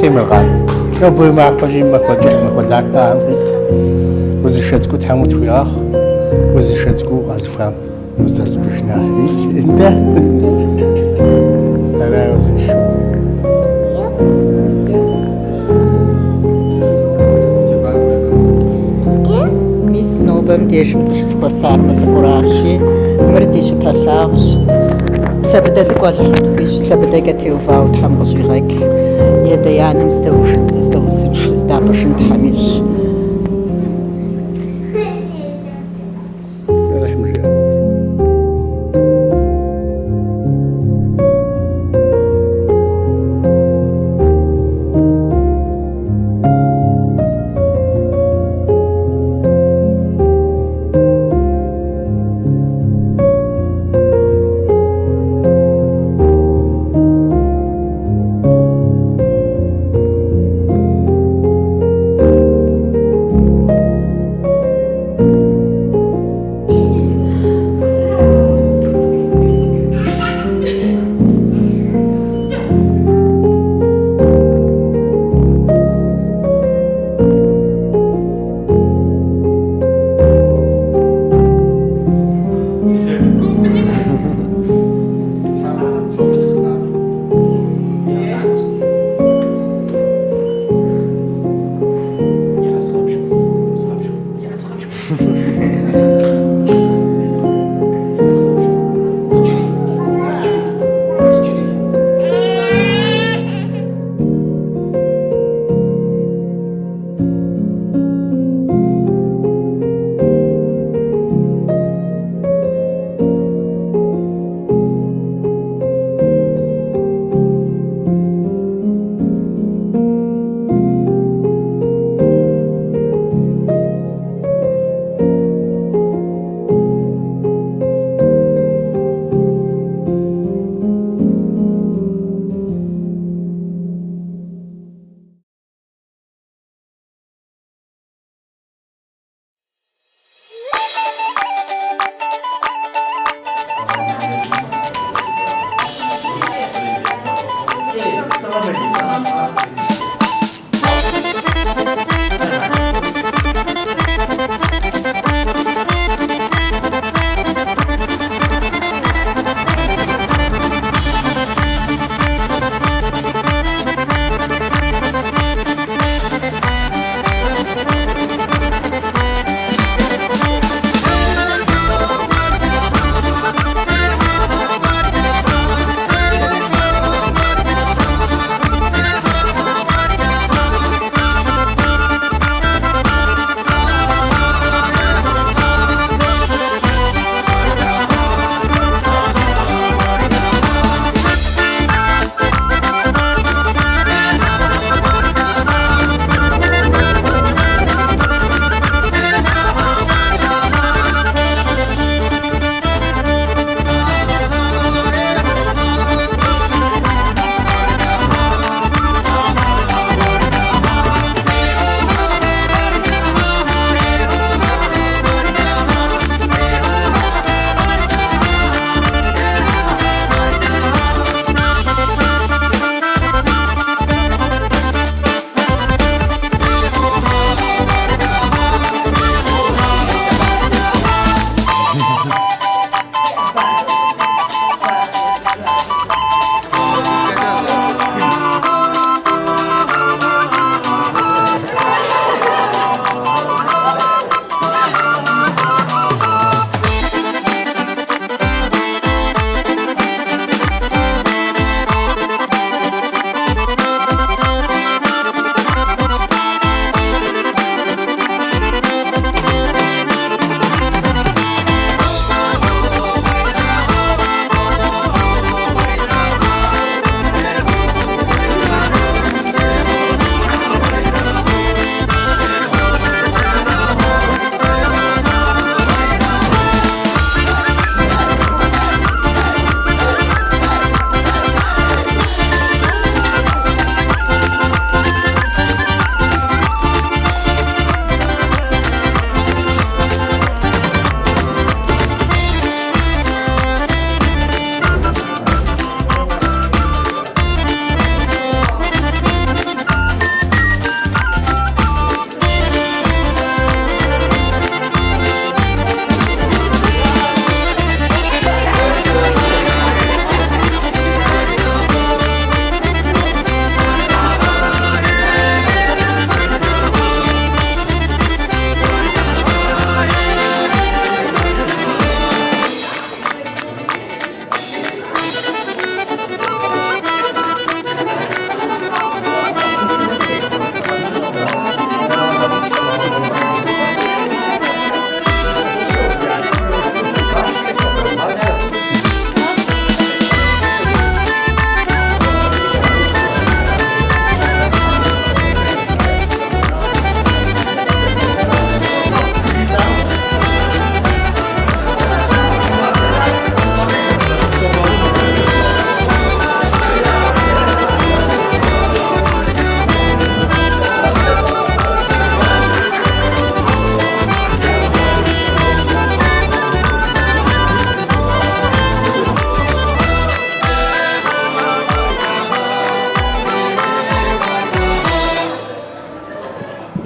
Темыркъан. Нобэ уи махуэщи, махуэ кӏыхь, махуэ дахэ Тхьэм къуит. Узыншэ цӏыкӏуу Тхьэм утхуигъэхъу, узыншэ цӏыкӏуу къэзылъхуам уздэспӏыжына. Нтӏэ. Ара узыншэу. Мис нобэ мыбдежым дыщызэхуэсар мы цӏыкӏуращи, мыр ди щыпэлъагъущ. Псэ быдэ цӏыкӏу Алыхьым тхуищӏ, лъэ быдэкӏэ теувауэ Тхьэм къыщӏигъэкӏ. И адэ-анэм здэузыншэу здапӏыжын Тхьэм ищӏ. Алыхьым жиӏэ.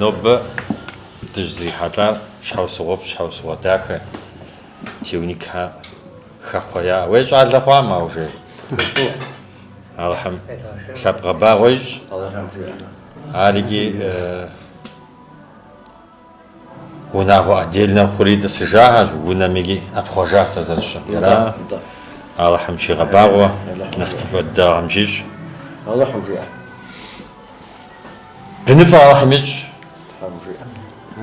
Нобэ дыщӏызрихьэлӏар щхьэусыгъуэфӏ, щхьэусыгъуэ дахэ Теуникхэ хэхъуэ яӏэ. Уей щӏалэ хъуам ауэ уже. Алыхьым лъэпкъ гъэбагъуэ ищӏ. Ар икӏи унагъуэ отдельнэ хъури тӏысыжахэщ, унэм икӏи ӏэпхъуэжа сэ зэрысщӏэм. Ара? Алыхьым щигъэбагъуэ, насыпыфӏэ дыдэ Алыхьым щищӏ. Алыхьым жиӏэ. Быныфӏэ Алыхьым ищӏ. Тхьэм жиӏэ.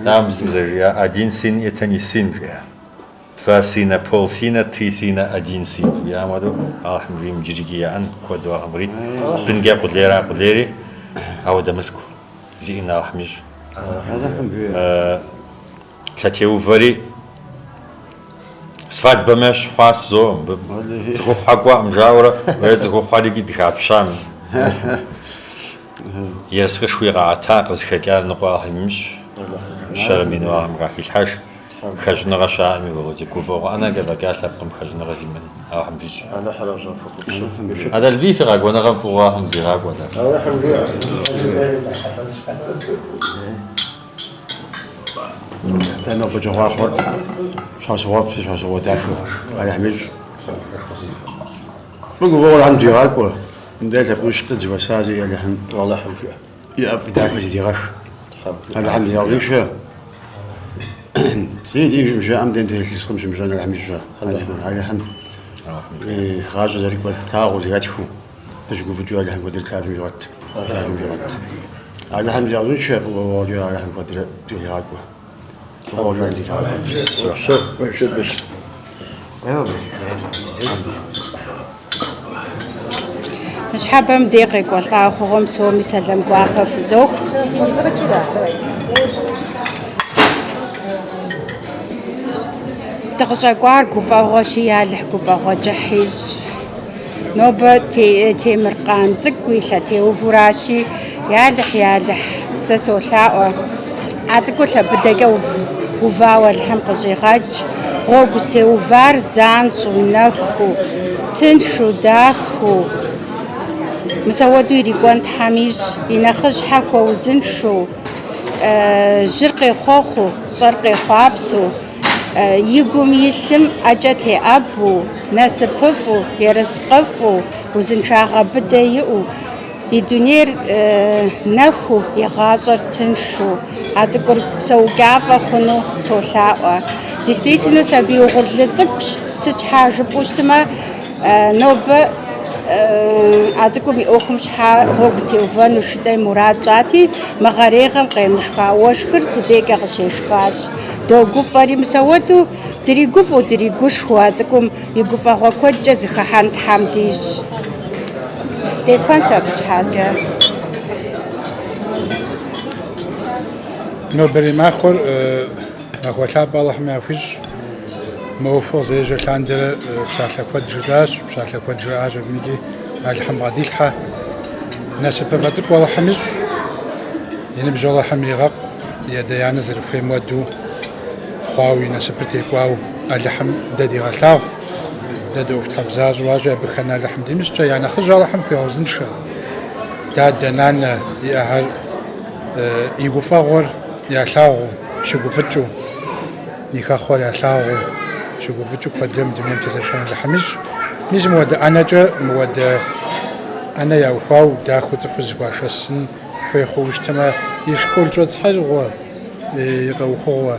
Намысым зэрыжиӏа, один сын это не сын, жиӏа. Два сына, пол сына, три сына, один сын жиӏам хуэдэу Алыхьым жиӏэм иджырикӏи яӏэн, куэду Алыхьым кърит. Бынкӏэ къулейра къулейри, ауэдэ мылъку зиӏэн Алыхьым ищӏ. Алыхьым жиӏэ. Лъэтеувэри свадьбэм ещхь хъуащ зо, мыбы цӏыхухъухэр кӏуэкъым жаӏэурэ, уей цӏыхухъухэр икӏи дыхапщам. Ерыскъышхуи къаӏэта, къызыхэкӏар ныкъуэ Алыхьым имыщӏ, щэрэ мину Алыхьым къахилъхьэж. Хэщӏыныгъэ щаӏэми, Володя, гуфӏэгъуэ ӏэнэкӏэ фӏэкӏа лъэпкъым хэщӏыныгъэ зимыӏэн Алыхьым фищӏ. Алыхьыращ апхуэдэу. Адэлбий фи къэкӏуэныгъэм фӏыгъуэ Алыхьым дигъакӏуэ. Алыхьым жиӏэ. Дэ нобэкӏэ хъуахъуэр щхьэусыгъуэфӏ, щхьэусыгъуэ дахэ Алыхьым ищӏ. Фӏы гуфӏэгъуэр Алыхьым дигъакӏуэ. Дэ лъэпкъищ дызэхуэсази Алыхьым Алыхьым жиӏэ. И ӏэфӏ и дахэ зыдигъэх. Алыхьым зигъэузыншэ. Зыри деж щымыщӏэӏэм дэм телъыскъым щымыщӏэн Алыхьым ищӏэ. Алыхьым гъащӏэ зэрыкӏуэр тлъагъуу зэхэтхыу дыщыгуфӏыкӏыу Алыхьым куэдрэ лъабжьэм щигъэт. Лъабжьэм щигъэт. Алыхьым зигъэузыншэ, фӏы гуфӏэгъуэкӏэ Алыхьым куэдрэ дигъакӏуэ. Фӏыгъуэкӏэ Алыхьым дигъакӏуэ. Ныщхьэбэм дей къекӏуэлӏа хъугъуэм псоми сэлам гуапэ фызох. Дыкъыщӏэкӏуар гуфӏэгъуэщи, Алыхь гуфӏэгъуэ кӏыхь ищӏ. Нобэ Темыркъан цӏыкӏу и лъэтеувуращи, Ялыхь, Ялыхь, сэ солъаӏуэ. А цӏыкӏур лъэ быдэкӏэ увауэ Алыхьым къыщӏигъэкӏ. Гъуэгу зытеувар занщӏэу, нэхуу, тыншу, дахэу, мис ауэдэу ирикӏуэн Тхьэм ищӏ. И нэхъыжьхэр хуэузыншэу, жьыр къехъуэхъуу, щӏэр къехъуапсэу, И гум илъым ӏэкӏэ теӏэбу, насыпыфӏу, ерыскъыфӏу, узыншагъэ быдэ иӏэу, и дунейр нэхуу, и гъащӏэр тыншу, а цӏыкӏур псэукӏафӏэ хъуну солъаӏуэ. Действительно, сабий угъурлы цӏыкӏущ, сыт щхьа жыпӏэу щытмэ, Нобэ а цӏыкӏум и ӏуэхум щхьа гъуэгу теувэну жытӏэри мурад тщӏати, мыгъэрегъэм къемышха уэшхыр дыдейкӏэ къыщешхащ. Догуфӏэри, мис ауэдэу дригуфӏэу, дригушхуэу а цӏыкӏум и гуфӏэгъуэ куэдкӏэ зыхыхьэн Тхьэм дищӏ. Дефэнщ абы щхьэкӏэ. Нобэрей махуэр Махуэ лъапӏэ Алыхьым яхуищӏ. Мы ӏуэхур къызэрежьэ лъандэрэ псалъэ куэд жытӏащ, псалъэ куэд жаӏащ абым икӏи Алыхьым бгъэдилъхьэ. Насыпыфӏэ цӏыкӏу Алыхьым ищӏ, и ныбжь Алыхьым иригъэкъу, и адэ-анэ зэрыхуейм хуэдэу хъуауэ, и насыпыр текӏуауэ Алыхьым дэ дигъэлъагъу. Дэ дыӏуэхутхьэбзащӏэу аращи, абы хэн Алыхьым димыщӏкӏэ, я нэхъыжь Алыхьым хуигъэузыншэ. Дадэ, нанэ иӏэхэр и гуфӏэгъуэр ялъагъуу, щыгуфӏыкӏыу, и хэхъуэр ялъагъуу, щыгуфӏыкӏыу куэдрэ мы дунейм тезэшэн Алыхьым ищӏ. Мис мыуэдэ ӏэнэкӏэ, мыуэдэ ӏэнэ яухуау дахэу цӏыхур зыхуашэсын хуей хъууэ щытмэ, и школ щӏэтӏысхьэгъуэ, и къэухыгъуэ,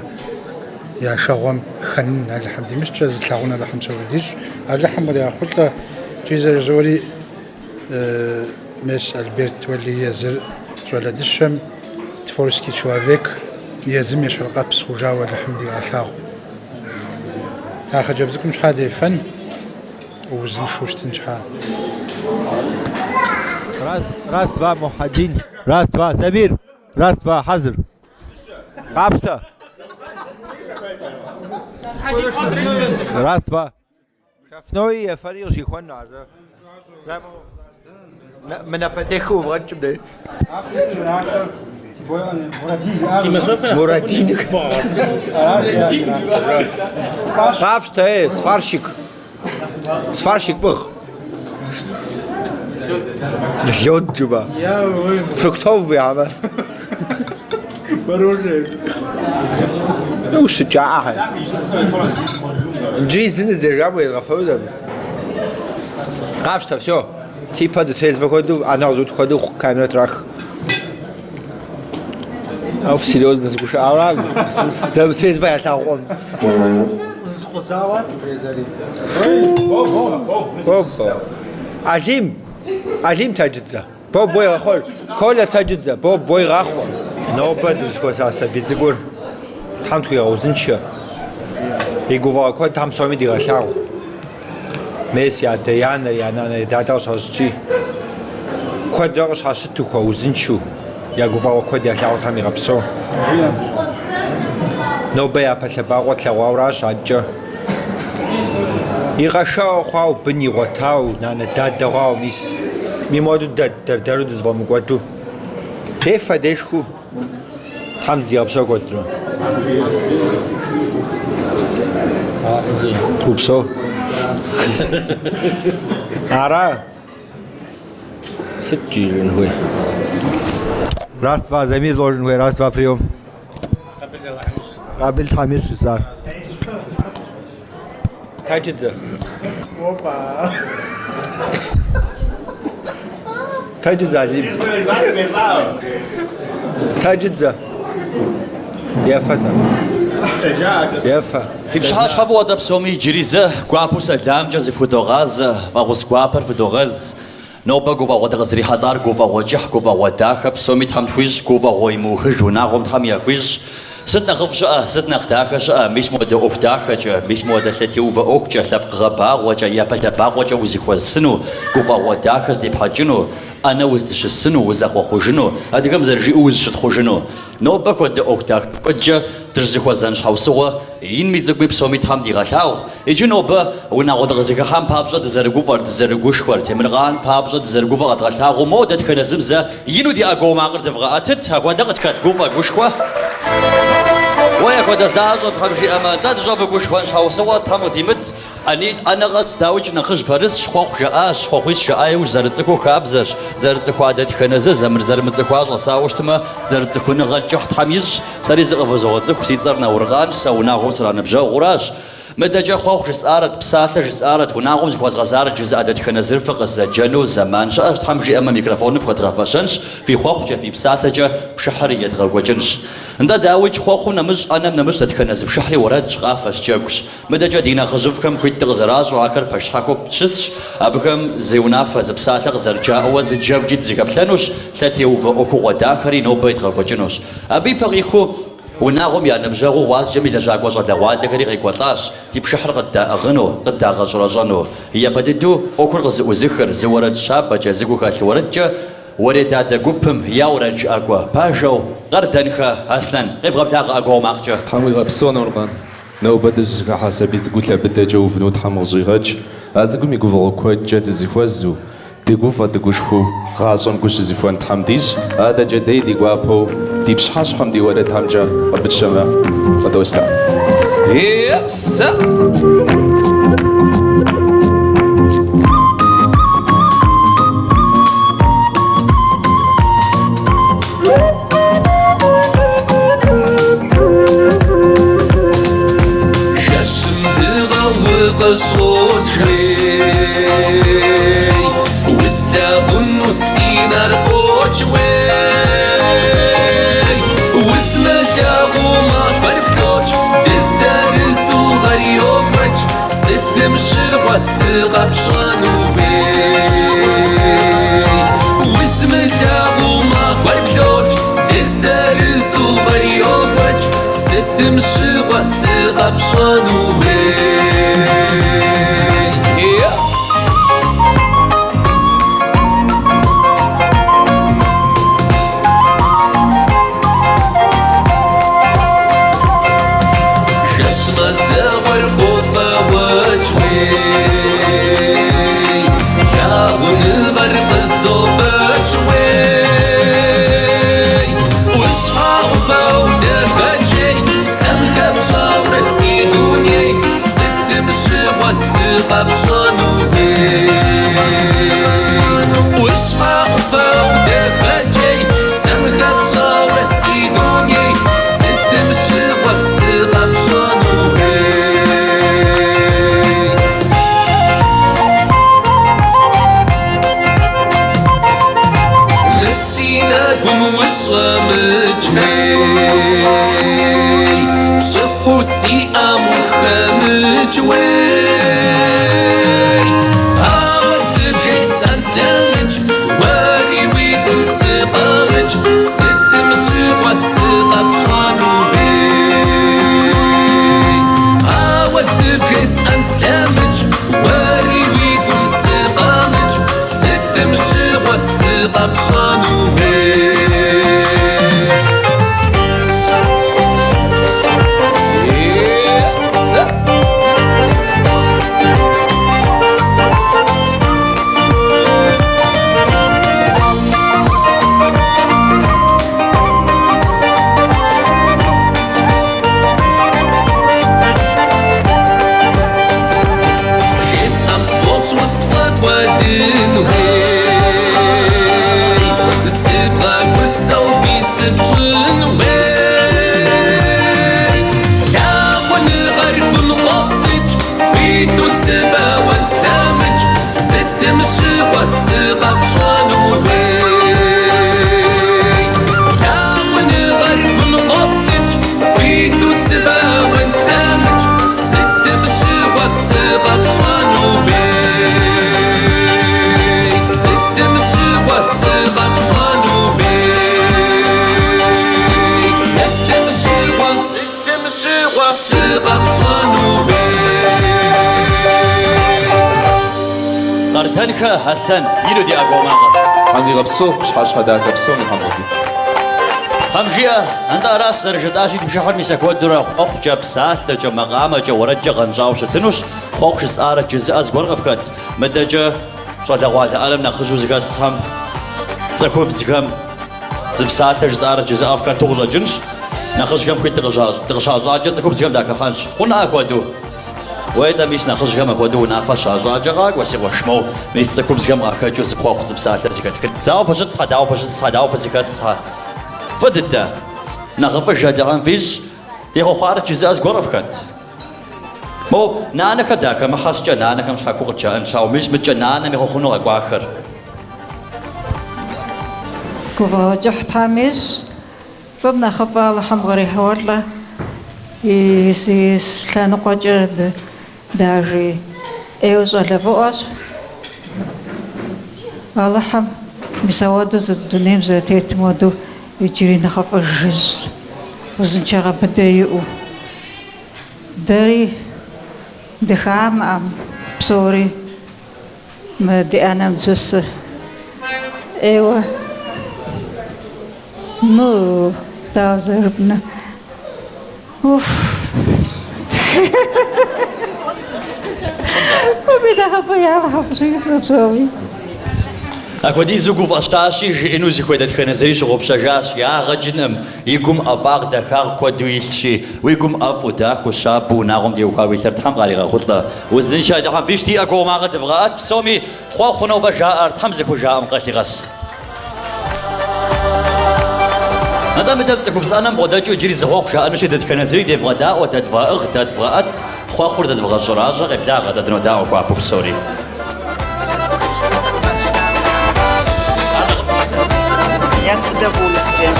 я шэгъуэм хэнын Алыхьым димыщӏкӏэ, зылъагъун Алыхьым псори дищӏ. Алыхьым къригъэхъулӏэ, икӏи зэрыжызоӏэри, Мес Альберт уэлэхьи езыр щӏалэ дыщэм, творческий человек, езым ещхьыркъэпс хъужауэ Алыхьым дигъэлъагъу. А хъыджэбз цӏыкӏум щхьа дефэн, узыншэу щытын щхьа. Раз, раз, два, Мухьэдин. Раз, два, Самир. Раз, два, хьэзыр. Къафщтэ. Раз, два. Шафной ефэри къыщихуэн ажэ. Мы напэтехыу увгъэкӏым дей. Мурадин. Къафщтэ, ей, сварщик. Сварщик пӏыгъ. Лёд жыпӏэ. Фруктовый, хьэмэ. Ущыкӏаӏэхэр. Иджыри зы ныздэжам уезгъэфэнут абы. Къафщтэ, всё. Типэ дытрезвэ хуэдэу, ӏэнэ къызут хуэдэу камерэ трах. Ауэ серьезно зыгушыӏаура? Зэрымытрезвэ ялъагъукъым. Алим, Алим тэджыдзэ. Бобо игъэхъуэж. Коля тэджыдзэ, Бобо игъахъуэ. Нобэ дызыхуэса сабий цӏыкӏур Тхьэм тхуигъэузыншэ. И гуфӏэгъуэ куэд Тхьэм псоми дигъэлъагъу. Мес и адэ, и анэ, я нанэ, я дадэ къыщхьэщытщи, куэдрэ къыщхьэщыту, хуэузыншэу, я гуфӏэгъуэ куэд ялъагъуу Тхьэм игъэпсэу. Нобэ япэ лъэбакъуэ тлъэгъуауращ адэкӏэ. И къэшэгъуэ хъуауэ, бын игъуэтауэ, нанэ дадэ хъуауэ, мис мимуэду дэ дэр-дэру дызэфӏэмыкӏуэду. Дефэ дешхыу Тхьэм дигъэпсэу куэдрэ. Упсэу. Ара? Сыт жиӏэн хуей? Раз, два, Замир должен хуей, раз, два, прием. Къабыл Тхьэм ищӏ жысӏар. Тэджыдзэ. Опа. Тэджыдзэ, Алим. Тэджыдзэ. Ефэ-тӏэ. Ефэ. Фи пщыхьэщхьэ фӏыуэ дэ псоми иджыри зэ гуапэу сэламкӏэ зыфхудогъазэ, фӏэхъус гуапэр фыдогъэз. Нобэ гуфӏэгъуэ дыкъызрихьэлӏар гуфӏэгъуэ кӏыхь, гуфӏэгъуэ дахэ псоми Тхьэм тхуищӏ, гуфӏэгъуэ мыухыж унагъуэм Тхьэм яхуищӏ. Сыт нэхъыфӏ щыӏэ, сыт нэхъ дахэ щыӏэ, мис мыуэдэ ӏуэху дахэкӏэ, мис мыуэдэ лъэтеувэ ӏуэхукӏэ, лъэпкъ гъэбагъуэкӏэ, япэ лъэбакъуэкӏэ узыхуэсыну, гуфӏэгъуэ дахэ здепхьэкӏыну, ӏэнэ уздыщысыну, узэхъуэхъужыну, адыгэм зэрыжиӏэу узыщытхъужыну. Нобэ хуэдэ ӏуэху дахэ куэдкӏэ дыщызэхуэзэн щхьэусыгъуэ инми цӏыкӏуми псоми Тхьэм дигъэлъагъу. Иджы нобэ унагъуэ дыкъызыхыхьам папщӏэ дызэрыгуфӏэр, дызэрыгушхуэр, Темыркъан папщӏэ дызэрыгуфӏэр къэдгъэлъагъуэу моуэ дэтхэнэ зым зэ ину ди ӏэгуауэ макъыр дывгъэӏэтыт, апхуэдэ къытхэт гуфӏэ, гушхуэ. Уэ апхуэдэ защӏэ Тхьэм жиӏэмэ, дэ дыщӏэмыгушхуэн щхьэусыгъуэ Тхьэм къыдимыт. Ӏэнитӏ ӏэнэ къэс дауикӏ нэхъыжь пэрысщ, хъуэхъу жаӏащ, хъуэхъуищ жаӏа иужь зэрыцӏыхуу хабзэщ, зэрыцӏыхуа дэтхэнэ зы, зэрымыцӏыхуа щӏэсауэ щытмэ, зэрыцӏыхуныгъэр кӏыхь Тхьэм ищӏ. Сэри зыкъывызогъэцӏыху, си цӏэр Науркъанщ, сэ унагъуэм сраныбжьэгъуращ. Мыдэкӏэ хъуэхъу жысӏарэт, псалъэ жысӏарэт, унагъуэм зыхуэзгъэзарэт жызыӏэ дэтхэнэ зыр фыкъызэджэну зэман щыӏэщ, Тхьэм жиӏэмэ, микрофоныр фхуэдгъэфэщэнщ, фи хъуэхъукӏэ, фи псалъэкӏэ пшыхьыр едгъэкӏуэкӏынщ. Нтӏэ, дауикӏ, хъуэхъум нэмыщӏ, ӏэнэм нэмыщӏ дэтхэнэ зы пшыхьри уэрэдщ, къафэщ, джэгущ. Мыдэкӏэ ди нэхъыжьыфӏхэм хуит дыкъызэращӏу, ахэр пэш щхьэхуэу щысщ. Абыхэм зы унафэ, зы псалъэ къызэрыджаӏэуэ зы джэгукӏи дызэхэплъэнущ, лъэтеувэ ӏуэхугъуэ дахэри нобэ едгъэкӏуэкӏынущ. Абы ипэ къихуэу унагъуэм я ныбжьэгъуу гъуазджэм и лэжьакӏуэ щӏалэгъуалэхэри къекӏуэлӏащ, ди пшыхьыр къыддаӏыгъыну, къыддагъэщӏэрэщӏэну. Япэ дыдэу ӏуэхур къызэӏузыхыр зы уэрэд щабэкӏэ, зы гухэлъ уэрэдкӏэ Уэредадэ гупым я уэрэджыӏакӏуэ пажэу Къардэнхэ Аслъэн. Къевгъэблагъэ ӏэгуауэ макъкӏэ. Тхьэм уигъэпсэу, Науркъан. Нобэ дыщызэхыхьа сабий цӏыкӏур лъэ быдэкӏэ увыну Тхьэм къыщӏигъэкӏ. А цӏыкӏум и гуфӏэгъуэ куэдкӏэ дызэхуэзэу, дыгуфӏэ дыгушхуэу гъащӏэм гу щызыхуэн Тхьэм дищӏ. Адэкӏэ дэи ди гуапэу ди пщыхьэщхьэм ди уэрэдхэмкӏэ къыпытщэмэ къыдощтэ. Е-сэ! Жэщым дыгъэу укъыщӏокӏ уей, Услъагъуну си нэр къокӏ уей. Узмылъагъуу махуэр блокӏ, дызэрызу гъэр йокӏуэкӏ, Сытым щыгъуэ сыкъэпщӏэну уей. Узмылъагъуу махуэр блокӏ, дызэрызу гъэр йокӏуэкӏ, Сытым щыгъуэ сыкъэпщӏэну уей. Жэщ мазэгъуэр къофэгъуэкӏ уей, Лъагъуныгъэр къызобэкӏ уей. Ущхьэӏубэу дахэкӏей, псэм хэпщӏаурэ си дуней, Сытым щыгъуэ сыкъэпщӏэну уей. Ущхьэӏубэу дахэкӏей, псэм хэпщӏаурэ си дуней. щӏэмыкӏ, уей. Пщӏыхьу сиӏэм ухэмыкӏ, уей. Ауэ сыбжесӏэн слъэмыкӏ, уэри уи гум сыкъэмыкӏ, сытым щыгъуэ сыкъэпщӏэну, уей. Ауэ сыбжесӏэн слъэмыкӏ, уэри уи гум сыкъэмыкӏ, сытым щыгъуэ сыкъэпщӏэну, уей. Жесӏэм сфӏощӏ усфӏэкӏуэдын, уей. Зыбгъэгусэу бий сыпщӏын, уей. Лъагъуныгъэр гум къосыкӏ, хуиту сыбэуэн слъэмыкӏ, сытым щыгъуэ сыкъэпщӏэну, уей. Лъагъуныгъэр гум къосыкӏ, хуиту сыбэуэн слъэмыкӏ, сытым щыгъуэ сыкъэпщӏэну, уей. Сытым щыгъуэ сыкъэпщӏэну, уей. Сытым щыгъуэ, сытым щыгъуэ сыкъэпщӏэну, уей. Къардэнхэ Аслъэн, ину ди ӏэгуауэ макъыр. Тхьэм дигъэпсэу, пщыхьэщхьэ дахэ псоми Тхьэм къыдит. Тхьэм жиӏэ, нтӏэ аращ зэрыжытӏащи, ди пшыхьыр мис апхуэдэурэ хъуэхъукӏэ, псалъэкӏэ, макъамэкӏэ, уэрэдкӏэ гъэнщӏауэ щытынущ. Хъуэхъу жысӏарэ жызыӏэ зыгуэр къыфхэт. Мыдэкӏэ щӏалэгъуалэ ӏэнэм нэхъыжьу зыхэсхэм, цӏыхубзхэм зы псалъэ жысӏарэ жызыӏэ фхэту къыщӏэкӏынщ. Нэхъыжьхэм хуит дыкъыщащӏакӏэ цӏыхубзхэм дахыхьэнщ. Хъунӏэ апхуэдэу? Уей-тӏэ, мис нэхъыжьхэм апхуэдэу унафэ щащӏакӏэ къакӏуэ, си къуэш, моу, мис цӏыхубзхэм къахэкӏыу зы хъуэхъу, зы псалъэ зэхэтхын. Дауэ фыщытхьэ, дауэ фыщысхьэ, дауэ фызэхэсхьэ? Фӏы дыдэ. Нэхъыфӏыж Алыхьым фищӏ, дехъуэхъуарэ жызыӏэ зыгуэр къыфхэт? Моу, нанэхэм дахэмыхьэ щӏыкӏэ нанэхэм щхьэхуэу къыджаӏэнщ, ауэ мис мыдкӏэ нанэм ехъуэхъуну къэкӏуахэр. Гуфӏэгъуэ кӏыхь Тхьэм ищӏ, фӏым нэхъыфӏ Алыхьым кърихьэлӏэ, и лъэныкъуэкӏэ даже ӏейуэ щӏалэфӏыӏуэщ. Алыхьым мис ауэдэу зы дунейм зэрытетым хуэдэу иджыри нэхъыфӏыж ищӏ, узыншагъэ быдэ иӏэу. Дэри дыхамэӏым псори мы ди ӏэнэм дыщысыр ӏейуэ. Ну, дауэ зэрыжыпӏэнур? Уф. Фӏыми нэхъыфӏи Алыхьым къыщищӏ псоми. Апхуэдизу гуфӏэщтащи, жиӏэну зыхуей дэтхэнэ зыри щыгъупщэжащ, ягъэ кӏынӏым, и гум ӏэфӏагъ, дахагъ куэду илъщи, уи гум ӏэфӏу, дахэу, щабэу унагъуэм теухуауэ илъыр Тхьэм къаригъэхъулӏэ. Узыншэ Алыхьым фищӏ, ди ӏэгуауэ макъыр дывгъэӏэт псоми, хъуэхъу нобэ жаӏэр Тхьэм зыхужаӏэм къалъигъэс. Нтӏэ, мыдэ цӏыхубз ӏэнэм бгъэдэкӏыу иджыри зы хъуэхъу жаӏэнущи, дэтхэнэ зыри девгъэдаӏуэ, дэдвгъэӏыгъ, дэдвгъэӏэт, хъуэхъур дэдвгъэщӏэращӏэ, къеблагъэ, дэ дынодаӏуэ гуапэу псори. Я с удовольствием.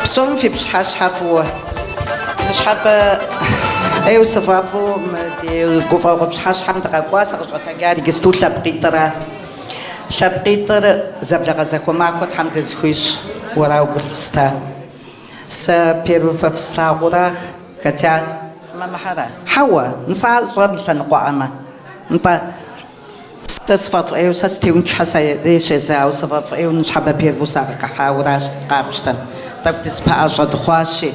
Псом фи пщыхьэщхьэ фӏыуэ. Ныщхьэбэ ӏейуэ сыфӏэфӏу мы ди гуфӏэгъуэ пщыхьэщхьэм дыкъэкӏуа, сыкъыщӏэтэджар иджысту лъэпкъитӏра. Лъэпкъитӏыр зэблагъэзэхуэмахуэ Тхьэм дызэхуищӏ, уэрауэ гу лъыста. Сэ первый фэ фыслъагъура, хотя мамыхьэра? Хьэуэ, нысащӏэм и лъэныкъуэӏэмэ. Нтӏэ. Сэ сфӏэфӏ ӏейуэ, сэ сытеуншхьэ сэ щезауэ, сфӏэфӏ ӏейуэ ныщхьэбэ первэу сакъыхыхьауэращ къапщтэм. Тӏэкӏу дызэпэӏэщӏэ дыхъуащи.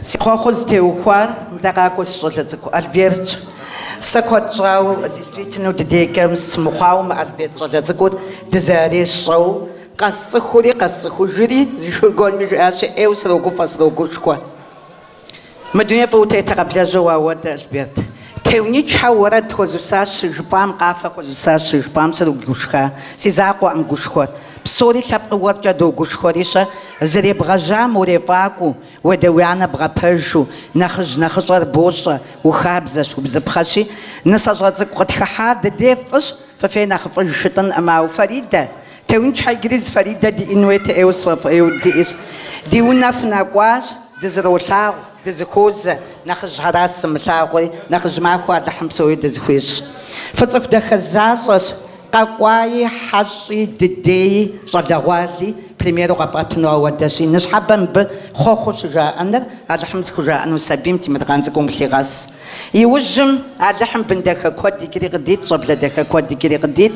Си хъуэхъур зытеухуар мыдэ къакӏуэ си щӏалэ цӏыкӏу Альбертщ. Сэ куэд щӏауэ, действительно, дыдейкӏэ сымыхъуауэ мы Альберт щӏалэ цӏыкӏур дызэрей сщӏэу къэсцӏыхури къэсцӏыхужри, зы Шургуэнми жиӏащи, ӏейуэ срогуфӏэ, срогушхуэ. Мы дуней фӏы утетэ къэблэжьэу ауэдэ, Альберт. Теуничхьэ уэрэд хуэзусащ щыжыпӏам, къафэ хуэзусащ щыжыпӏам срогушха. Си закъуэкъым гушхуэр. Псори лъэпкъыу уэркӏэ догушхуэри-щэ, зэребгъэжьам урефӏакӏуэу, уадэ уи анэ бгъэпэжу, нэхъыжь нэхъыщӏэр бощӏэ, ухабзэщ, убзыпхъэщи, нысащӏэ цӏыкӏу къытхыхьар дыдей фӏыщ, фыфей нэхъыфӏыж жытӏэнкъым, ауэ Фаридэ. Теунчхьэ иджыри зы Фаридэ диӏэн хуейт, ӏейуэ сфӏэфӏ ӏейуэ диӏэщ. Ди унэ фынэкӏуащ, дызэролъагъу, дызыхуозэ, нэхъыжьхэращ сымылъагъури, нэхъыжь махуэ Алыхьым псори дызыхуещӏ. Фыцӏыху дахэ защӏэщ, къэкӏуаи, хьэщӏи, дыдеи, щӏалэгъуали, примеру къэпӏэтыну ауэдэщи, ныщхьэбэ мыбы хъуэхъуу щыжаӏэныр Алыхьым зыхужаӏэну сабийм Темыркъан цӏыкӏум лъигъэс. Иужьым Алыхьым бын дахэ куэд иджыри къыдит, щӏэблэ дахэ куэд иджыри къыдит.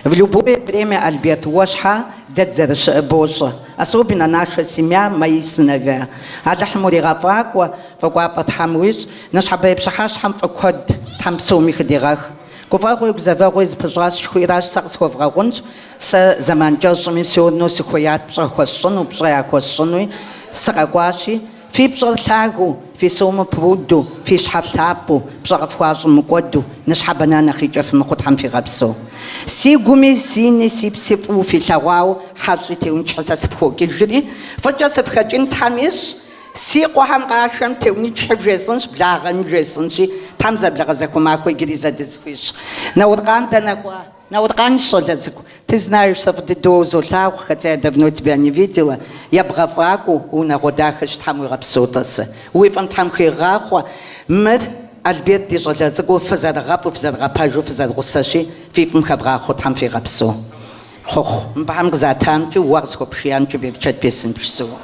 В любое время, Альберт, уэ щхьа дэ дызэрыщыӏэр бощӏэ. Особенно наша семья, мои сыновья. Алыхьым уригъэфӏакӏуэ, фӏыкӏуапӏэ Тхьэм уищӏ, ныщхьэбэрей пщыхьэщхьэм фӏы куэд Тхьэм псоми хыдигъэх. Гуфӏэгъуи гузэвэгъуи зыпыщӏащ жыхуиӏэращ, сэ къысхуэвгъэгъунщ, сэ зэман кӏэщӏми всё равно сыхуеят пщӏэ хуэсщӏыну, пщӏэ яхуэсщӏынуи сыкъэкӏуащи, Фи пщӏэр лъагэу, фи сомыр пуду, фи щхьэр лъапӏэу, пщӏэ къыфхуащӏым мыкӏуэду, ныщхьэбэ нэхъ икӏэ фымыхъуу Тхьэм фигъэпсэу. Си гуми, си ни, си пси фӏыуэ филъэгъуауэ, хьэщӏи Теунчхьэ сэ сыфхокӏыжри, фӏыкӏэ сыфхэкӏын Тхьэм ищӏ, си къуэхэм къашэм Теунчхьи вжесӏэнщ, благъэми вжесӏэнщи, Тхьэм зэблагъэзэхуэмахуэ иджыри зэ дызыхуищӏ. Науркъан дэнэ кӏуа? Науркъан, щӏалэ цӏыкӏу, ты знаешь, сэ фӏы дыдэу узолъагъу, хотя я давно тебя не видела, ебгъэфӏакӏуэу, унагъуэ дахэщ, Тхьэм уигъэпсэу, тӏасэ. Уи фӏым Тхьэм хигъахъуэ. Мыр, Альберт, ди щӏалэ цӏыкӏуу, фызэрыгъэфӏу, фызэрыгъэпэжу, фызэрыгъусэщи, фи фӏым хэвгъахъуэу Тхьэм фигъэпсэу. Хъуэхъу, мыбыхэм къызатамкӏи, уэ къысхуэпшиямкӏи берычэт бесын бжызоӏэ.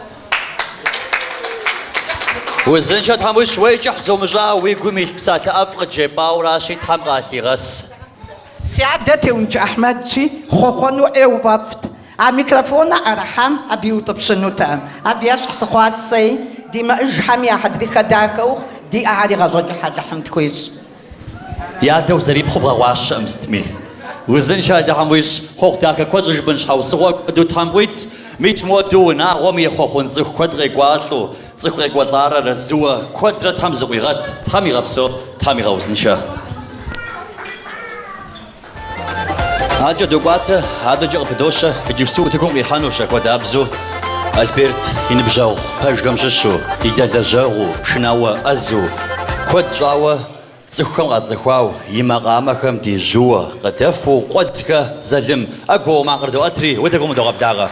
Узыншэ Тхьэм уищӏ, уей кӏыхь зумыщӏа, уи гум илъ псалъэ ӏэфӏ къыджепӏауращи, Тхьэм къалъигъэс. Си адэ Теунч Ахьмэдщи, хъуэхъуэну ӏейуэ фӏэфӏт. А микрофоныр ӏэрыхьам абы иутӏыпщынутэкъым. Абы ещхь сыхъуащ сэи, димыӏэжхэм я хьэдрыхэ дахэ ухъу, диӏэхэри гъащӏэ кӏыхь Алыхьым тхуещӏ. Ди адэ узэрипхъуу бгъэгъуащэкъым сытми. Узыншэ Алыхьым уищӏ, хъуэхъу дахэ куэд щӏыжыпӏэн щхьэусыгъуэ куэду Тхьэм къуит. Мис мыуэду унагъуэм ехъуэхъун цӏыху куэд къекӏуалӏэу, Цӏыху къекӏуэлӏар арэзыуэ куэдрэ Тхьэм зыкъуигъэт, Тхьэм игъэпсэу, Тхьэм игъэузыншэ. Адэкӏэ докӏуатэ, адэкӏэ къыпыдощэ, иджыпсту утыкум къихьэнущ апхуэдабзэу Альберт и ныбжьэгъу пэжхэм щыщу, и дэлэжьэгъуу, пшынауэ ӏэзэу, куэд щӏауэ цӏыхухэм къацӏыхуау, и макъамэхэм дежьууэ, къыдэфэу Къуэдзхэ Залым ӏэгуауэ макъыр доӏэтри, утыкум къыдогъэблагъэ.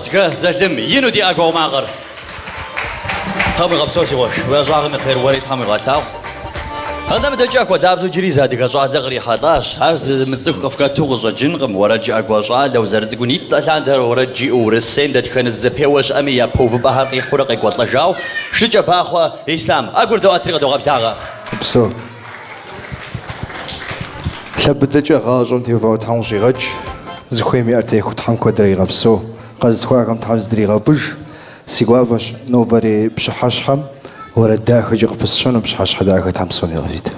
Мэзхэ Залым, ину ди ӏэгуауэ макъыр. Тхьэм уигъэпсэу, си къуэш, уи ӏэщӏагъэм и хъер уэри Тхьэм уигъэлъагъу. Атӏэ мыдэкӏэ апхуэдабзэу иджыри зы адыгэ щӏалэ кърихьэлӏащ. Ар зымыцӏыху къыфхэту къыщӏэкӏынкъым. Уэрэджыӏакӏуэ щӏалэу, зэрыцӏыкӏунитӏэ лъандэрэ уэрэд жиӏэу Урысейм дэтхэнэ зы зэпеуэ щыӏэми япэ увыпӏэхэр къихьурэ къекӏуэлӏэжауэ Шыкӏэбахъуэ Ислъам. ӏэгур доӏэтри къыдогъэблагъэ. Упсэу. Лъэ быдэкӏэ гъащӏэм теувауэ Тхьэм къыщӏигъэкӏ, зыхуейм и ӏэр техуэу Тхьэм куэдрэ игъэпсэу, къэзылъхуахэм Тхьэм зыдригъэпӏыж. Си гуапэщ нобэрей пщыхьэщхьэм уэрэд дахэкӏэ къыпысщэну, пщыхьэщхьэ дахэ Тхьэм псоми къывит.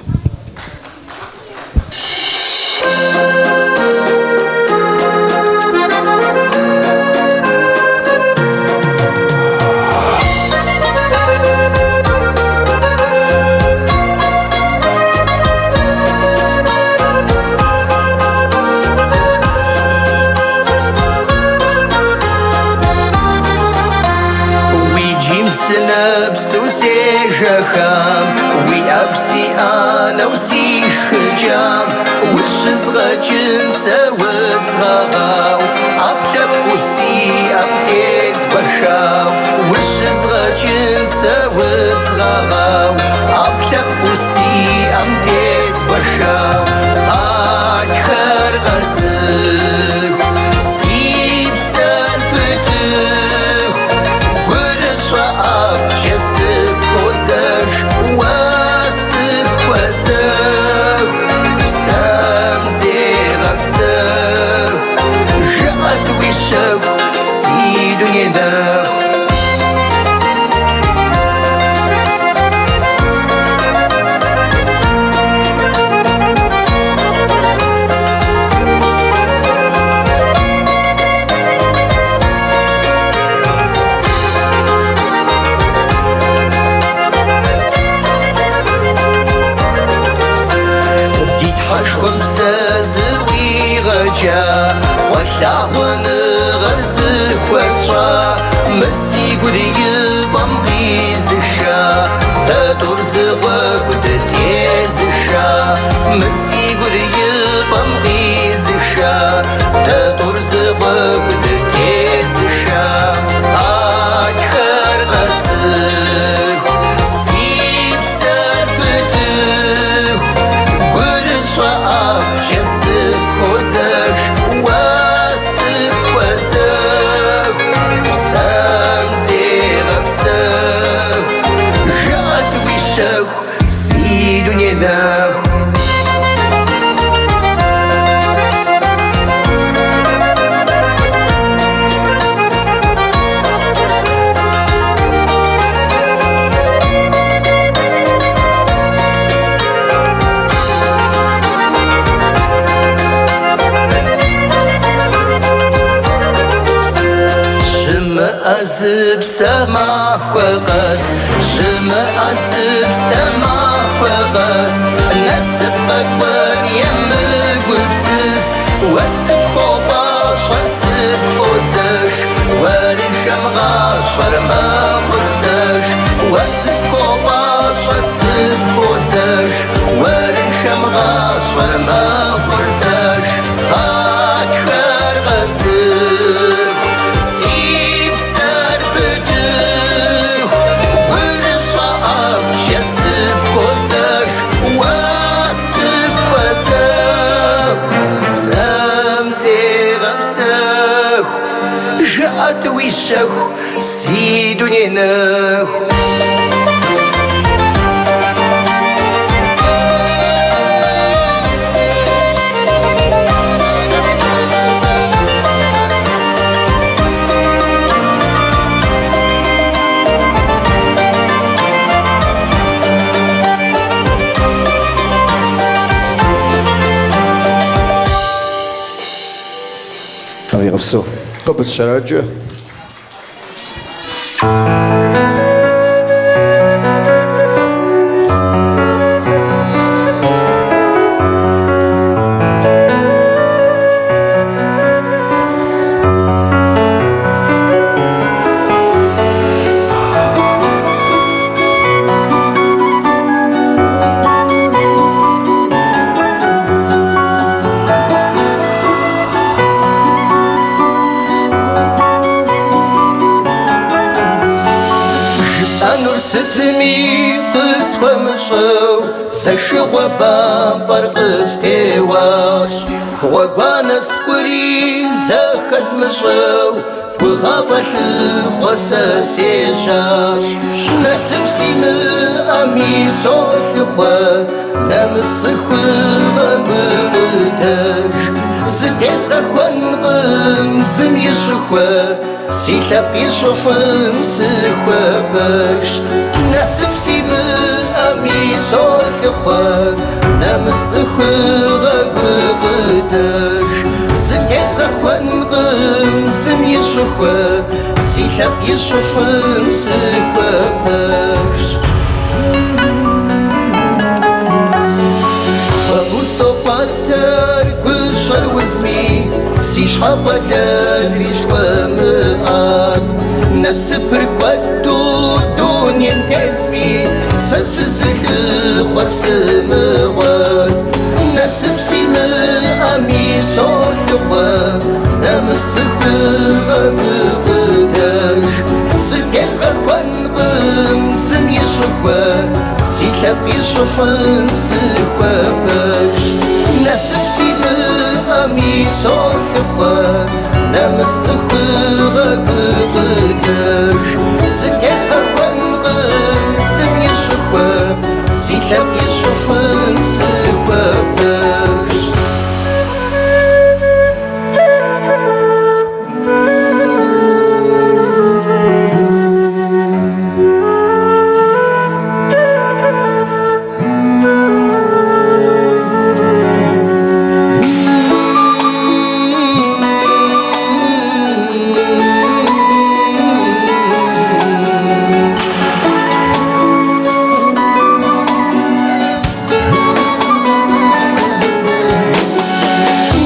Уи джийм псынэпсу сежэхам, уи ӏэгу си ӏэнэу сишхыкӏам, ущызгъэкӏын сэ удз гъэгъау, ӏэпкълъэпкъыу сиӏэм тезгуэшау, ущызгъэкӏын сэ удз гъэгъау, ӏэпкълъэпкъыу сиӏэм тезгуэшау, гъатхэр къэсыху, си псэр пытыху, гурыщӏэ ӏэфӏкӏэ сыпхуозэш, уэ сыпхуэзэху, псэм зегъэпсэху, жыӏэт уи щэху, си дуней нэху. Ди Тхьэшхуэм псэ зыӏуигъэкӏа, фӏылъагъуныгъэр зыхуэсщӏа, мы си гур и пӏэм къизыша, дэ тӏур зы гъуэгу дытезыша, мы си гур и пӏэм къизыша, дэ тӏур зы гъуэгу дытезыша. Гъатхэр къэсыху, си псэр пытыху, гурыщӏэ ӏэфӏкӏэ сыпхуозэш, уэ сыпхуэзэху, псэм зегъэпсэху, жыӏэт уи щэху, си дуней нэху. Щымыӏэ зы псэ махуэ къэс, щымыӏэ зы псэ махуэ къэс, насып къэкӏуэн емыгупсыс, уэ сыпхуопӏащӏэ, сыпхуозэш, уэрыншэм гъащӏэр мэхъур зэш, уэ сыпхуопӏащӏэ, сыпхуозэш, уэрыншэм гъащӏэр мэхъур зэш. Гъатхэр къэсыху, си псэр пытыху, гурыщӏэ ӏэфӏкӏэ сыпхуозэш, уэ сыпхуэзэху, псэм зегъэпсэху, жыӏэт уи щэху, си дуней нэху. Тхьэм уигъэпсэу. Къыпытщэракӏэ. Сщӏэнур сытми къысхуэмыщӏэу, зэшыгъуэ бампӏэр къыстеуащ. Гъуэгуанэ скӏури зэхэзмыщӏэу, гугъапӏэ лъыхъуэ сэ сежьащ. Насып симыӏэми солъыхъуэ, нэмыс цӏыхугъэ гукъыдэж. Зытезгъэхуэнкъым зым и щӏыхуэ, си лъэпкъ и щӏыхьым сыхуэпэжщ. Насып симыӏэми солъыхъуэ, нэмыс цӏыхугъэ гукъыдэж. Зытезгъэхуэнкъым зым и щӏыхуэ, си лъэпкъ и щӏыхьым сыхуэпэжщ. Хуэму сокӏуатэр гущӏэр узми, си щхьэ фӏэлэлри схуэмыӏэт. Насыпыр куэду дунейм тезми, сэ сызылъыхъуэр сымыгъуэт. Насып симыӏэми солъыхъуэ, нэмыс цӏыхугъэ гукъыдэж. Зытезгъэхуэнкъым зым и щӏыхуэ, си лъэпкъ и щӏыхьым сыхуэпэжщ. Насып симыӏэми солъыхъуэ, нэмыс цӏыхугъэ гукъыдэж. Зытезгъэхуэнкъым зым и щӏыхуэ, си лъэпкъ и щӏыхьым сыхуэпэжщ.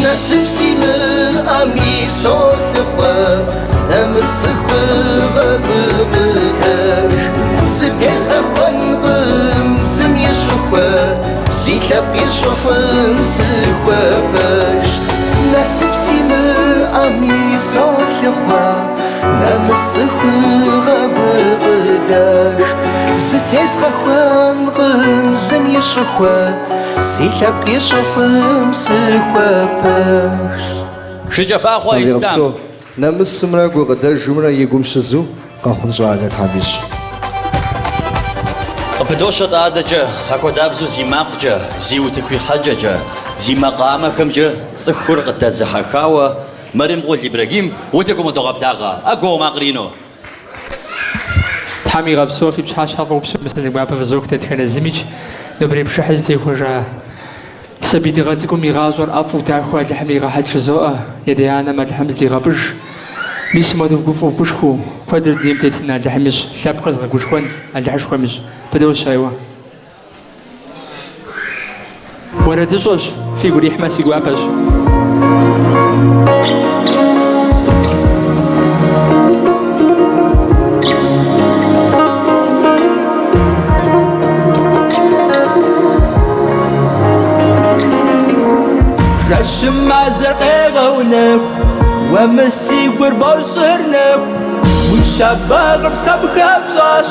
Насып симыӏэми солъыхъуэ, нэмыс цӏыхугъэ гукъыдэж. Зытезгъэхуэнкъым зым и щӏыхуэ, си лъэпкъ и щӏыхьым сыхуэпэжщ. Насып симыӏэми солъыхъуэ, нэмыс цӏыхугъэ гукъыдэж. Зытезгъэхуэнкъым зым и щӏыхуэ, си лъэпкъ и щӏыхьым сыхуэпэжщ. Шыкӏэбахъуэ Ислъам. Нэмысымрэ гукъыдэжымрэ и гум щызу къэхъун щӏалэ Тхьэм ищӏ. Къыпыдощэ адэкӏэ, апхуэдабзэу зи макъкӏэ, зи утыку ихьэкӏэкӏэ, зи макъамэхэмкӏэ цӏыхур къыдэзыхьэхауэ Мэремкъул Ибрагим утыкум къыдогъэблагъэ. ӏэгуауэ макъыр ину. Тхьэм игъэпсэу фи пщыхьэщхьэ фӏыуэ псоми сэлам гуапэ фызох дэтхэнэ зымикӏ. Нобэрей пшыхьыр зытехуэжа сабий дыгъэ цӏыкӏум и гъащӏэр ӏэфӏу дахэу Алыхьым иригъэхьэкӏ жызоӏэ, и адэ-анэм Алыхьым зыдигъэпӏыж. Мис мыуэдэу гуфӏэу гушхуэу, куэдрэ дунейм тетын Алыхьым ищӏ, лъэпкъыр зыгъэгушхуэн Алыхьышхуэм ищӏ. Пыдощэ, айуэ. Уэрэдыщӏэщ, фигу ирихьмэ си гуапэщ. Жэщым мазэр къегъэунэху, уэ мы си гур бощӏыр нэху. Уи щабагъыр псэм хэпщӏащ,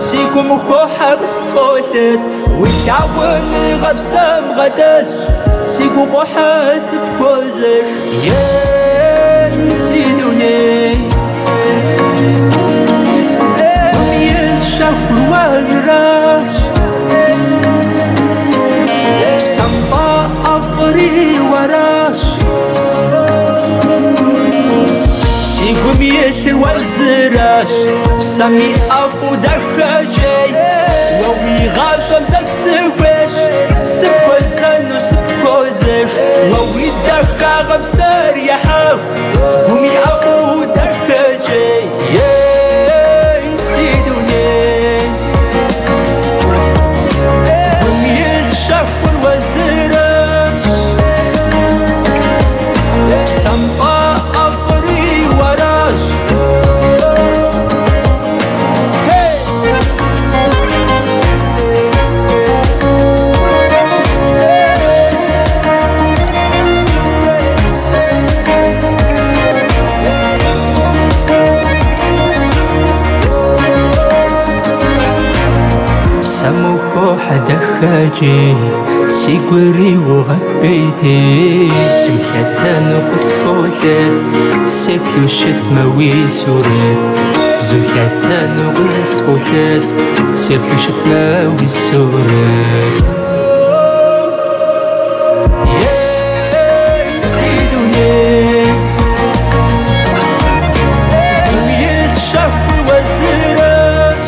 си гум ухохьэ къысфӏолъэт. Уи лъагъуныгъэр псэм бгъэдэсщ, сигу укъохьэ сыпхуозэш. Ей, си дуней, гум илъ щэхур уэзыращ. Псэм фӏэӏэфӏри уэращ. Си гум илъыр уэзыращ, псэм и ӏэфӏу дахэкӏей. Уэ уи гъащӏэм сэ сыхуейщ, сыпхуэзэну сыпхуозэш. Уэ уи дахагъэм псэр ехьэху, гум и ӏэфӏу дахэкӏей. Ей, си дуней, гум илъ щэхур уэзыращ. Псэм фӏэӏэфӏри уэращ. Хей! Сыхохьэ дахэкӏей, си гури уогъэпӏейтей. Бзу лъэтэну къысфӏолъэт, сеплъу щытмэ уи сурэт. Бзу лъэтэну къысфӏолъэт, сеплъу щытмэ уи сурэт. Ей, си дуней, гум илъ щэхур уэзыращ.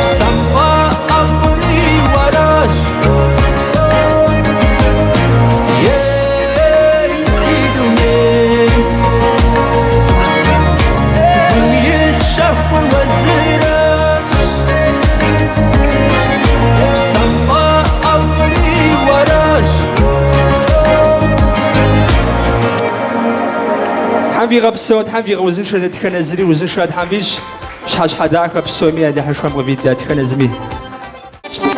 Псэм фӏэӏэфӏри уэращ. Ей, си дуней, гум илъ щэхур уэзыращ. Псэм фӏэӏэфӏри уэращ. Тхьэм вигъэпсэу, Тхьэм вигъэузыншэ дэтхэнэ зыри узыншэ Тхьэм вищӏ. Пщыхьэщхьэ дахэ псоми Алыхьышхуэм къывит дэтхэнэ зыми.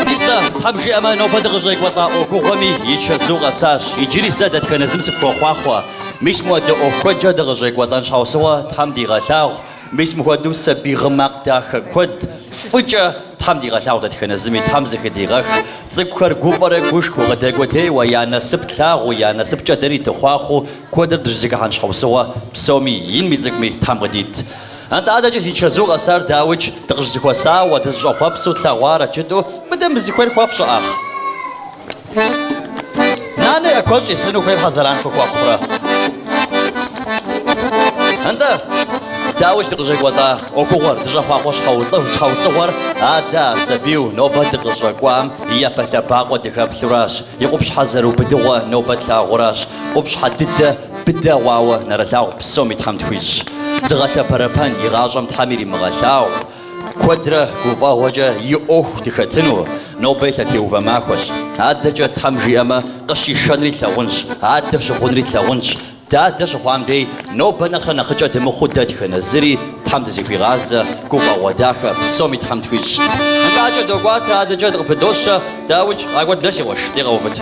Мис-тӏэ, Тхьэм жиӏэмэ, нобэ дыкъыщӏекӏуэлӏа ӏуэхугъуэми и чэзу къэсащ. Иджыри зэ дэтхэнэ зым сыфхуохъуахъуэ. Мис мыхуэдэ ӏуэху куэдкӏэ дыкъыщӏекӏуэлӏэн щхьэусыгъуэ Тхьэм дигъэлъагъу. Мис мыхуэдэу сабий гъы макъ дахэ куэд фӏыкӏэ Тхьэм дигъэлъагъу дэтхэнэ зыми, Тхьэм зэхыдигъэх. Цӏыкӏухэр гуфӏэрэ гушхуэу къыдэкӏуэтейуэ, я насып тлъагъуу, я насыпкӏэ дэри дыхъуахъуэу куэдыр дыщызэхыхьэн щхьэусыгъуэ псоми, инми цӏыкӏуми Тхьэм къыдит. Атӏэ адэкӏэ зи чэзу къэсар дауикӏ, дыкъыщызэхуэсауэ, дызыщӏэхъуэпсу тлъэгъуарэт жытӏэу, мыдэ мы зыхуейр хуэфщӏэ ӏахъ. Нанэ я куэщӏ исыну хуейм хьэ зэран фыхуэхъурэ? Нтӏэ, дауикӏ дыкъыщӏекӏуэлӏа ӏуэхугъуэр, дыщӏэхъуахъуэ щхьэусыгъуэр адэ а сабийу нобэ дыкъыщӏэкӏуам и япэ лъэбакъуэ дыхэплъуращ, и къупщхьэ зэрыубыдыгъуэ нобэ тлъагъуращ, къупщхьэ дыдэ быдэ хъуауэ нэрылъагъу псоми Тхьэм тхуищӏ. Зыгъэлъэпэрэпэн и гъащӏэм Тхьэм иримыгъэлъагъу. Куэдрэ гуфӏэгъуэкӏэ и ӏуэху дыхэтыну, нобэ и лъэтеувэ махуэщ. Адэкӏэ Тхьэм жиӏэмэ, къыщишэнри тлъагъунщ, адэ щыхъунри тлъагъунщ. Дадэ щыхъуам дей, нобэ нэхърэ нэхъыкӏэ дымыхъуу дэтхэнэ зыри Тхьэм дызэхуигъазэ, гуфӏэгъуэ дахэ псоми Тхьэм тхуищӏ. Нтӏэ, адэкӏэ докӏуатэ, адэкӏэ дыкъыпыдощэ, дауикӏ, къакӏуэ дэ, си къуэш, дей къэувыт.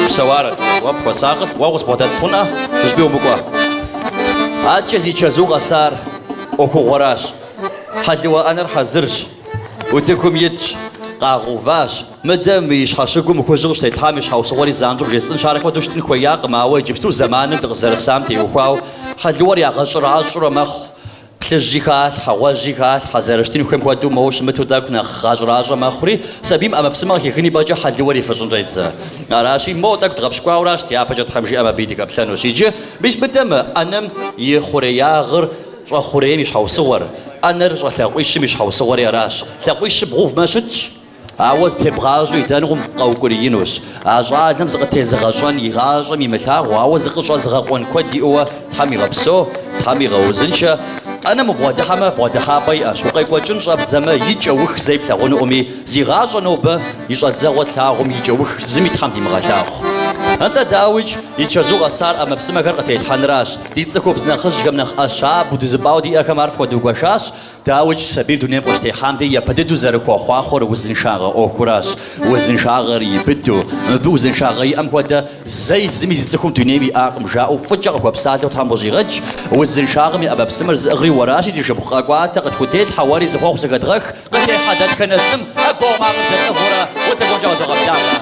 Псэуарэт, уэ пхуэсакъыт, уэ къызбгъэдэт хъунӏэ, зыщӏыпӏи умыкӏуэ. Адэкӏэ зи чэзу къэсар ӏуэхугъуэращ. Хьэлыуэ ӏэнэр хьэзырщ, утыкум итщ, къагъэуващ. Мыдэ мы и щхьэщыгум хужьыр къыщытетлъхьам и щхьэусыгъуэри занщӏэу бжесӏэнщ, ар апхуэдэу щытын хуеякъым, ауэ иджыпсту зэманым дыкъызэрысам теухуауэ хьэлыуэр ягъэщӏэращӏэурэ мэхъу. Плъыжьи халъхьэ, гъуэжьи халъхьэ, зэрыщытын хуейм хуэдэу моуэ щымыту тӏэкӏу нэхъ гъэщӏэращӏэ мэхъури, сабийм ӏэмэпсымэ къыхихын и пӏэкӏэ хьэлыуэр ифыщӏын щӏедзэ. Аращи, моуэ тӏэкӏу дгъэпщкӏуауращ, дяпэкӏэ Тхьэм жиӏэм абыи дыхэплъэнущ. Иджы, мис мыдэ мы ӏэнэм и хъуреягъыр Щӏэхъурейм и щхьэусыгъуэр, ӏэнэр щӏэлъакъуищым и щхьэусыгъуэри аращ. Лъакъуищыр бгъэувмэ щытщ, ауэ зытебгъащӏэу идэнукъым, къэукӏуриинущ. А щӏалэм зыкъытезыгъэщӏэн и гъащӏэм имылъагъу, ауэ зыкъыщӏэзыгъэкъуэн куэд иӏэуэ Тхьэм игъэпсэу, Тхьэм игъэузыншэ. ӏэнэм убгъэдыхьэмэ, бгъэдыхьапӏэ иӏэщ. Укъекӏуэкӏын щӏэбдзэмэ, и кӏэух зэи плъагъунукъыми, зи гъащӏэ нобэ и щӏэдзэгъуэ тлъагъум и кӏэух зыми Тхьэм димыгъэлъагъу. Нтӏэ, дауикӏ, и чэзу къэсар ӏэмэпсымэхэр къытелъхьэнращ. Ди цӏыхубз нэхъыжьхэм нэхъ ӏэ щабэу дызыпӏауэ диӏэхэм ар фхуэдугуэшащ. Дауикӏ, сабийр дунейм къыщытехьам дей япэ дыдэу зэрыхуэхъуахъуэр узыншагъэ ӏуэхуращ. Узыншагъэр и быдэу, мыбы узыншагъэ иӏэм хуэдэ зэи зыми зы цӏыхум дунейм иӏакъым, жаӏэу фӏыкӏэ къыхуэпсалъэу Тхьэм къыщӏигъэкӏ. Узыншагъэм и ӏэмэпсымэр зыӏыгъри уэращи, ди шыпхъу къэкӏуатэ, къытхутелъхьэ, уэри зы хъуэхъу зэхэдгъэх, къытехьэ дэтхэнэ зым ӏэгуауэ макъыр дэтӏыгъыурэ утыкумкӏэ къыдогъэблагъэ.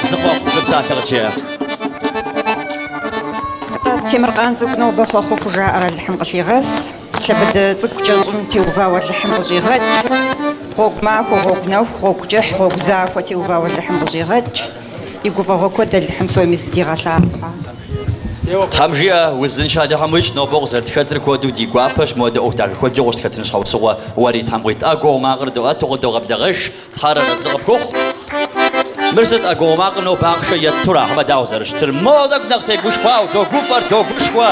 Зы хъуэхъу, зы псалъэ къытжеӏэ. Темыркъан цӏыкӏу нобэ хъуэхъуу хужаӏэр Алыхьым къылъигъэс. Лъэ быдэ цӏыкӏукӏэ щӏым теувауэ Алыхьым къыщӏигъэкӏ. Гъуэгу махуэ, гъуэгу нэху, гъуэгу кӏыхь, гъуэгу захуэ теувауэ Алыхьым къыщӏигъэкӏ. И гуфӏэгъуэ куэд Алыхьым псоми зыдигъэлъагъухьэ. Тхьэм жиӏэ, узыншэ Алыхьым уищӏ, нобэ укъызэрытхэтыр куэду ди гуапэщ, мыуэдэ ӏуэху дахэ куэдкӏэ укъыщӏытхэтын щхьэусыгъуэ уэри Тхьэм къуит. ӏэгуауэ макъыр доӏэт, укъыдогъэблэгъэж, Тхьэр арэзы къыпхухъу. Мыр сыт ӏэгуауэ макъым нобэ ахъшэ еттура, хьэмэ дауэ зэрыщытыр? Моуэ тӏэкӏу нэхъ тегушхуау, догуфӏэр, догушхуэ.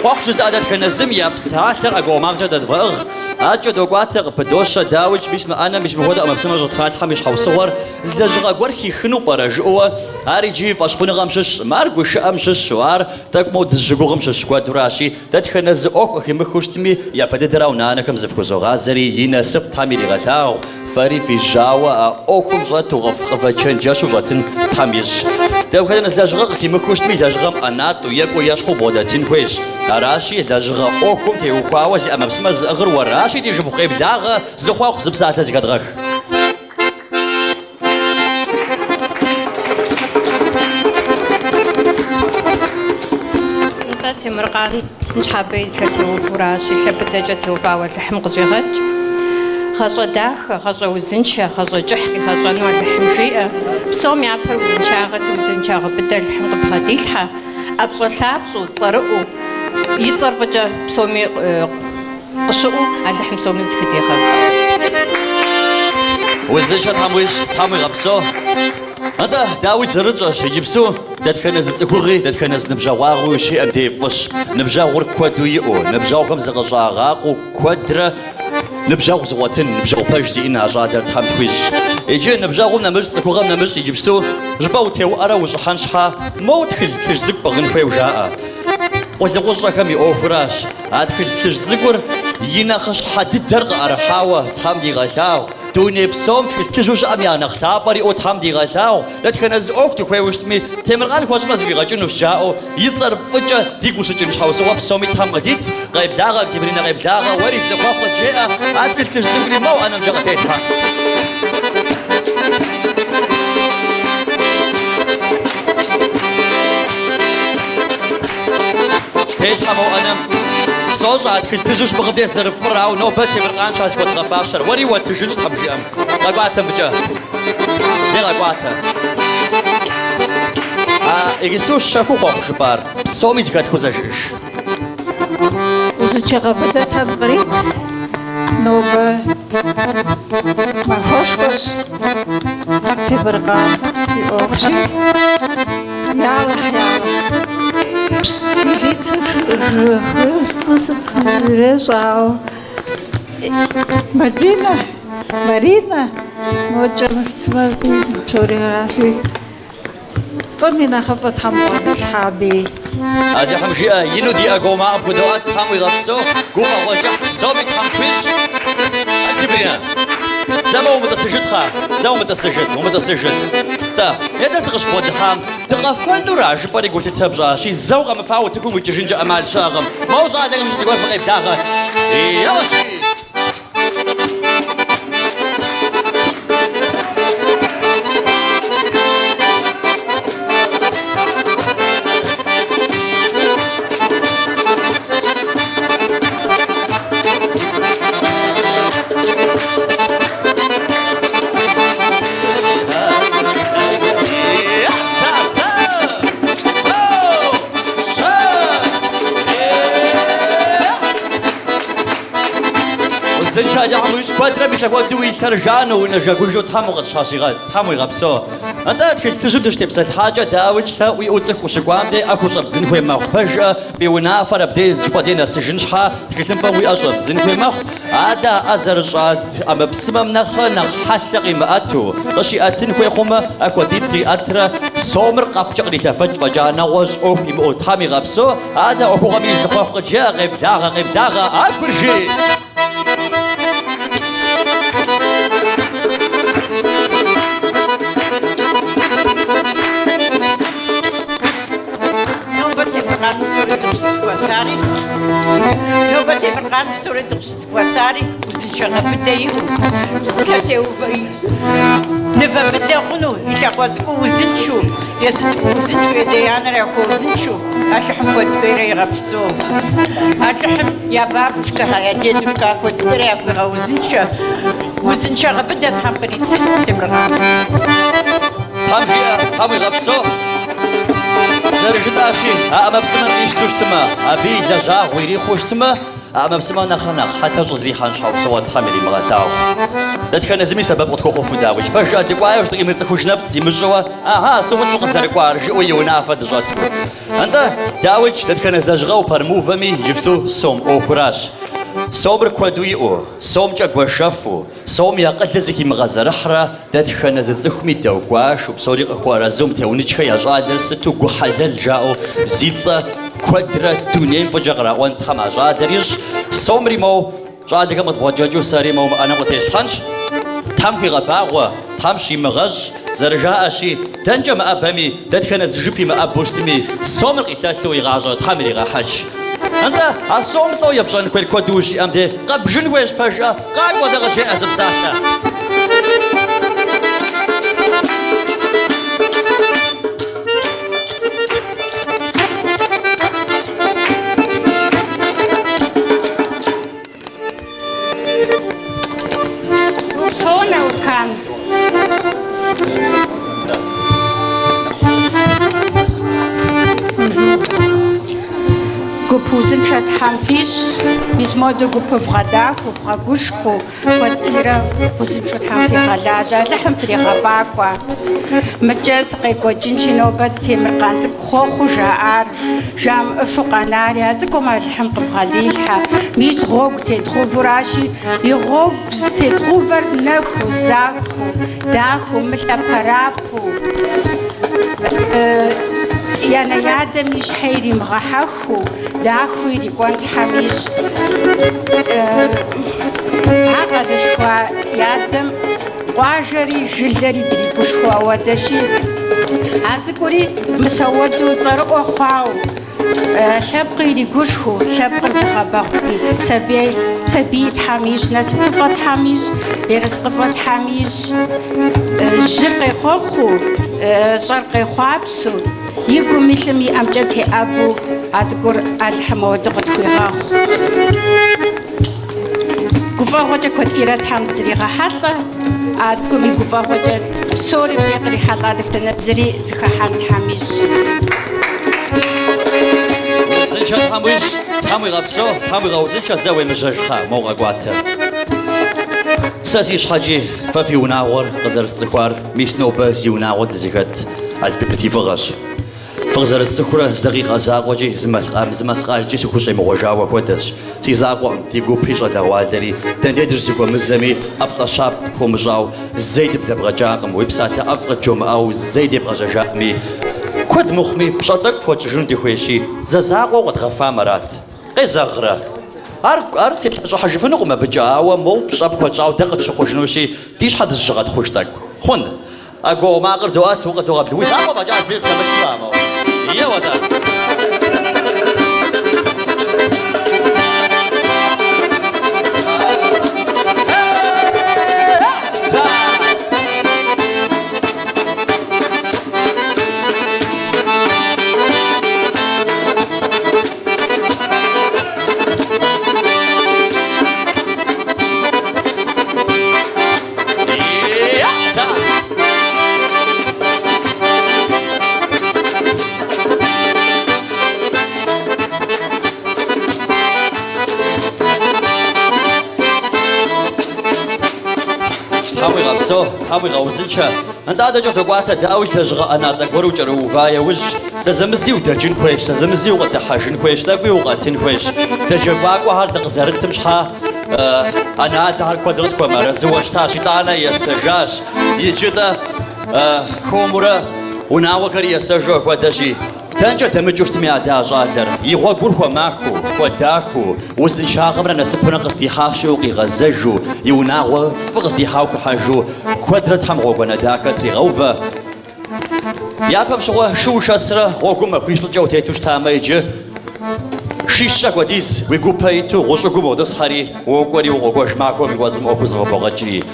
Хъуэхъу жызыӏэ дэтхэнэ зым я псалъэр ӏэгуауэ макъкӏэ дэдвгъэӏыгъ. Адэкӏэ докӏуатэ, къыпыдощэ, дауикӏ, мис мы ӏэнэм, мис мыхуэдэ ӏэмэпсымэ щӏытралъхьэм и щхьэусыгъуэр зы лэжьыгъэ гуэр хихыну пӏэрэ жыӏэуэ, ар иджы и фӏэщхъуныгъэм щыщкъым, ар гушыӏэм щыщу, ар тӏэкӏу моуэ дызыщыгугъым щыщ куэдуращи, дэтхэнэ зы ӏуэху къыхимыхыу щытми, япэ дыдэрауэ нанэхэм зыфхузогъазэри, и насып Тхьэм иригъэлъагъу. Фэри фи жьауэ а ӏуэхум щӏэту къывэчэнджэщу щӏэтын Тхьэм ищӏ. Дэтхэнэ зы лэжьыгъэ къыхимыхыу щытми, лэжьыгъэм ӏэнатӏэу, екӏуу ещхьу бгъэдэтын хуейщ. Аращи, лэжьыгъэ ӏуэхум теухуауэ зи ӏэмэпсымэ зыӏыгъыр уэращи, ди шыпхъу къеблагъэ, зы хъуэхъу, зы псалъэ зэхэдгъэх. Нтӏэ, Темыркъан ныщхьэбэ и лъэтеувуращи, лъэ быдэкӏэ теувауэ Алыхьым къыщӏигъэкӏ. Гъащӏэ дахэ, гъащӏэ узыншэ, гъащӏэ кӏыхь къигъэщӏэну Алыхьым жиӏэ. Псом япэр узыншагъэщи, узыншагъэ быдэ Алыхьым къыбгъэдилъхьэ. ӏэпщӏэлъапщӏэу, цӏэрыӏуэу, и цӏэр фӏыкӏэ псоми къыщыӏуу Алыхьым псоми зыхыдигъэх. Узыншэ Тхьэм уищӏ, Тхьэм уигъэпсэу. Атӏэ, дауикӏ зэрытщӏэщ, иджыпсту дэтхэнэ зы цӏыхугъи, дэтхэнэ зы ныбжьэгъуагъи ущиӏэм дей фӏыщ. Ныбжьэгъур куэду иӏэу, ныбжьэгъухэм зыкъыщӏагъакъуэу куэдрэ ныбжьэгъу зыгъуэтын, ныбжьэгъу пэж зиӏэн а щӏалэр Тхьэм тхуищӏ. Иджы ныбжьэгъум нэмыщӏ, цӏыхугъэм нэмыщӏ иджыпсту щӏыпӏэ утеуӏэрэ ущӏыхьэн щхьа, моуэ тхылъ плъыжь цӏыкӏу пӏыгъын хуейуэ жаӏэ. Къулыкъущӏэхэм и ӏуэхуращ. А тхылъ плъыжь цӏыкӏур и нэхъыщхьэ дыдэр къыӏэрыхьауэ Тхьэм дигъэлъагъу. Дуней псом тхылъ плъыжьу щыӏэм я нэхъ лъапӏэр иӏэу Тхьэм дигъэлъагъу. Дэтхэнэ зы ӏуэху дыхуейуэ щытми, Темыркъан хуэщӏмэ зэфӏигъэкӏынущ, жаӏэу и цӏэр фӏыкӏэ дигу къыщыкӏын щхьэусыгъуэ псоми Тхьэм къыдит. Къеблагъэ, Октябринэ, къеблагъэ, уэри зы хъуэхъу къыджеӏэ, а тхылъ плъыжь цӏыкӏури моуэ ӏэнэмкӏэ къытелъхьэ. Телъхьэ моуэ ӏэнэм. Сощӏэ а тхылъ плъыжьыр щыпӏыгъым деж зэрыфӏыр, ауэ нобэ Темыркъанщ ар зыхуэдгъэфащэр. Уэри уэттыжынщ, Тхьэм жиӏэм. Къэкӏуатэ мыбыкӏэ. Зэ къэкӏуатэ. А иджыпсту щэхуу хъуэхъу жыпӏар псоми зэхэтхыу зэ жыӏэж. Узыншагъэ быдэ Тхьэм кърит. Нобэ махуэшхуэщ Темыркъан и ӏуэхущи. Ялыхь, ялыхь. Милицэр жыхуейуэ сыт ирещӏ, ауэ Мадинэ, Маринэ, мокӏэ мыстмэ, псори аращи. Фӏым и нэхъыфӏыр Тхьэм бгъэдилъхьэ абыи. Алыхьым жиӏэ, ину ди ӏэгуауэ макъым пхудоӏэт, Тхьэм уигъэпсэу, гуфӏэгъуэ кӏыхь псоми Тхьэм пхуищӏ. Октябринэ, зэ моуэ умытӏысыжыт, кхъа, зэ умытӏысыжыт, умытӏысыжыт. Тӏэ, етӏэ сыкъыщыбгъэдыхьам, дыкъэфэнура жыпӏэри гулъытэ пщӏащи, зэ укъэмыфауэ утыкум уикӏыжынкӏэ ӏэмал щыӏэкъым. Моуэ щӏалэхэм щыщ зыгуэр фыкъеблагъэ. Еуэщи! Узыншэ Алыхьым уищӏ куэдрэ мис апхуэдэу уи лъэр жану, унэжэгужэу Тхьэм укъытщхьэщигъэт, Тхьэм уигъэпсэу. Атӏэ, тхылъ плъыжьым дыщытепсэлъыхьакӏэ, дауикӏ, лъэӏу уиӏэу цӏыху ущыкӏуам дей ӏэ хущӏэбдзын хуей мэхъу. Пэжӏэ, уи унафэр абдей зыщӏыпӏэ дей нэсыжын щхьа, тхылъымпӏэм уи ӏэ щӏэбдзын хуей мэхъу. Адэ а ӏэ зэрыщӏадз ӏэмэпсымэм нэхърэ нэхъ хьэлъэ къимыӏэту, къыщиӏэтын хуей хъумэ, апхуэдитӏ къиӏэтрэ сомыр къэпкӏэ кърилъэфэкӏ фӏэкӏа нэгъуэщӏ ӏуэху имыӏэу Тхьэм игъэпсэу, адэ ӏуэхугъуэми зы хъуэхъу къыджеӏэ, къеблагъэ, къеблагъэ, агур жи! Нобэ Темыркъан псори дыкъыщызэхуэсари, нобэ Темыркъан псори дыкъыщызэхуэсари узыншагъэ быдэ иӏэу, лъэтеувэ нывэ быдэ хъуну, и лъакъуэ цӏыкӏуу узыншэу, езы цӏыкӏуу узыншэу, и адэ-анэр яхуэузыншэу, Алыхьым куэдыкӏейрэ игъэпсэу. Алыхьым я бабушкэхэр, я дедушкэ куэдыкӏейрэ яхуигъэузыншэ, узыншагъэ быдэ Тхьэм кърит Темыркъан. Тхьэм жиӏэ, Тхьэм уигъэпсэу. Зэрыжытӏащи, а ӏэмэпсымэр къищтэу щытмэ, абы и лэжьагъуэ ирихъуу щытмэ, а ӏэмэпсымэр нэхърэ нэхъ хьэлъэ щӏызрихьэн щхьэусыгъуэ Тхьэм иримыгъэлъагъу. Дэтхэнэ зыми сэбэп къытхуэхъуфу дауикӏ. Пэжӏэ, дыкӏуауэ дыкъимыцӏыхуж нэпцӏ зимыщӏыуэ, Ага, сыту фӏыт фыкъызэрыкӏуар, жиӏэу и унафэ дыщӏэту. Нтӏэ, дауикӏ, дэтхэнэ зы лэжьыгъэ упэрымыувэми, иджыпсту сом ӏуэхуращ. Сомыр куэду иӏэу, сомкӏэ гуэшэфу, сом и акъылыр зыхимыгъэзэрыхьрэ дэтхэнэ зы цӏыхуми дэгуашэу, псори къыхуэарэзыу мы Теуныкӏхэ я щӏалэр сыту гу хьэлэл жаӏэу зи цӏэ куэдрэ дунейм фӏыкӏэ къраӏуэн Тхьэм а щӏалэр ищӏ. Сомри моу щӏалэхэм къыдбгъэдэкӏыу сэри моуэ мы ӏэнэм къытеслъхьэнщ. Тхьэм хуигъэбагъуэ, Тхьэм щимыгъэщӏ, зэрыжаӏэщи, дэнкӏэ мыӏэбэми, дэтхэнэ зы жыпи мыӏэбэу щытми, сомыр къилъэлъу и гъащӏэр Тхьэм иригъэхьэкӏ. Нтӏэ, а сом лӏо епщӏэн хуейр куэду ущиӏэм де, къэбжын хуейщ, пэжкъэ? Къакӏуэ, дэ къыджеӏэ зы псалъэ. Упсэу, Науркан. Гуп узыншэ Тхьэм фищӏ, мис модэу гупыр вгъэдахэу, вгъэгушхуэу, куэдӏейрэ узыншэу Тхьэм фигъэлажьэ, Алыхьым фригъэфӏакӏуэ. Мыкӏэ сыкъекӏуэкӏынщи, нобэ Темыркъан цӏыкӏу хъуэхъуу жаӏар, жамыӏыфу къэнари, а цӏыкӏум Алыхьым къыбгъэдилъхьэ. Мис гъуэгу тедгъэувуращи, и гъуэгу зытедгъэувэр нэхуу, захуэу, дахэу, мылъэпэрапэу, и анэ-ядэм и щхьэ иримыгъэхьэхыу, дахэу ирикӏуэн Тхьэм ищӏ. Ар къэзылъхуа и адэм къуажэри жылэри дригушхуэу ауэдэщи, а цӏыкӏури мис ауэдэу цӏэрыӏуэ хъуау, лъэпкъыр иригушхуэу, лъэпкъыр зыгъэбэгъуэн сабий, сабий Тхьэм ищӏ, насыпыфӏэ Тхьэм ищӏ, ерыскъыфӏэ Тхьэм ищӏ, жьыр къехъуэхъуу, щӏэр къехъуапсэу, И гум илъым и ӏэмкӏэ теӏэбу а цӏыкӏур Алыхьым ауэдэу къытхуигъэхъу. Гуфӏэгъуэкӏэ куэдӏейрэ Тхьэм дызригъэхьэлӏэ, а цӏыкӏум и гуфӏэгъуэкӏэ псори мыбдеж кърихьэлӏа дэтхэнэ зыри зыхыхьэн Тхьэм ищӏ. Узыншэ Тхьэм уищӏ, Тхьэм уигъэпсэу, Тхьэм уигъэузыншэ, зэ уемыжьэж, кхъыӏэ, моуэ къэкӏуатэ. Сэ си щхьэкӏи фэ фи унагъуэр къызэрысцӏыхуар Мис нобэ зи унагъуэ дызыхэт Альберт и фӏыгъэщ. Фыкъызэрысцӏыхурэ зы дакъикъэ закъуэкӏи, зы мэскъалкӏи сыхущӏемыгъуэжауэ хуэдэщ. Си закъуэкъым, ди гупри щӏалэгъуалэри, дэнэ дыщызэхуэмызэми, ӏэплӏэ щабэ къытхуомыщӏау зэи дыблэбгъэкӏакъым, уи псалъэ ӏэфӏ къыджомыӏау зэи дебгъэжьэжакъыми. Куэд мыхъуми, пщӏэ тӏэкӏу пхуэтщӏыжыну дыхуейщи, зэ закъуэу къэдгъэфам арат. Къезэгърэ? Ар, ар теплъэщӏыхьыжыфынукъым абыкӏэ, ауэ моуэ пщӏэ пхуэтщӏауэ дэ къытщыхъужынущи, ди щхьэ дызыщыгъэтхъуж тӏэкӏу. Хъун? ӏэгуауэ макъыр доӏэт, укъыдогъэблэ. Уи закъуэ фӏэкӏа зыри тхэмытщ, моуэ. Еуэ-тӏэ! Тхьэм уигъэпсэу, Тхьэм уигъэузыншэ. Нтӏэ адэкӏэ докӏуатэ, дауикӏ лэжьыгъэ ӏэнатӏэ гуэр укӏэрыува иужь, зэзэмызи удэкӏын хуейщ, зэзэмызи укъыдыхьэжын хуейщ, тӏэкӏуи укъэтын хуейщ. Дэ джэгуакӏуэхэр дыкъызэрытым щхьа анэ-адэхэр куэдрэ къытхуэмыарэзыуэ щытащ, итӏанэ есэжащ. Иджы-тӏэ хуэмурэ унагъуэхэри есэжу апхуэдэщи, Дэнкӏэ дэмыкӏыу щытми адэ а щӏалэр, и гъуэгур хуэмахуэу, хуэдахэу, узыншагъэмрэ насыпымрэ къыздихьащ жиӏэу къигъэзэжу, и унагъуэ фӏы къыздихьауэ хыхьэжу, куэдрэ Тхьэм гъуэгуанэ дахэ тригъэувэ. Япэм щыгъуэ шы ушэсрэ гъуэгум махуищ-плӏыкӏэ утету щытамэ, иджы шищэ хуэдиз уи гупэ иту гъущӏыгум уотӏысхьэри, уокӏуэри укъокӏуэж махуэм и кӏуэцӏым ӏуэхур зэфӏыбогъэкӏри.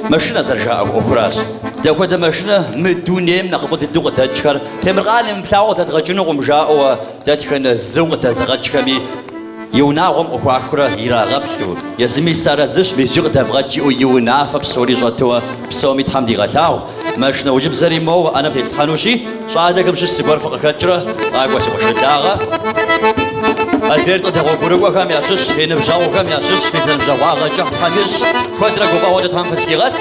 Машинэ зэрыжаӏэ ӏуэхуращ. Дапхуэдэ машинэ мы дунейм нэхъыфӏ дыдэу къыдэкӏхэр Темыркъан имыплъауэ къыдэдгъэкӏынукъым жаӏэуэ дэтхэнэ зыу къыдэзыгъэкӏхэми и унагъуэм къыхуахьурэ ирагъэплъу, езыми сыарэзыщ, мис иджы къыдэвгъэкӏ жиӏэу и унафэ псори щӏэтуэ псоми Тхьэм дигъэлъагъу. Машинэ ӏункӏыбзэри моуэ ӏэнэм тетлъхьэнущи, щӏалэхэм щыщ зыгуэр фыкъыхэкӏрэ, къакӏуэ си къуэш благъэ. Альберт къыдэгъуэгурыкӏуэхэм ящыщ, фи ныбжьэгъухэм ящыщ, фи зэныбжьэгъуагъэ кӏыхь Тхьэм ищӏ, куэдрэ гуфӏэгъуэкӏэ Тхьэм фызэхигъэт.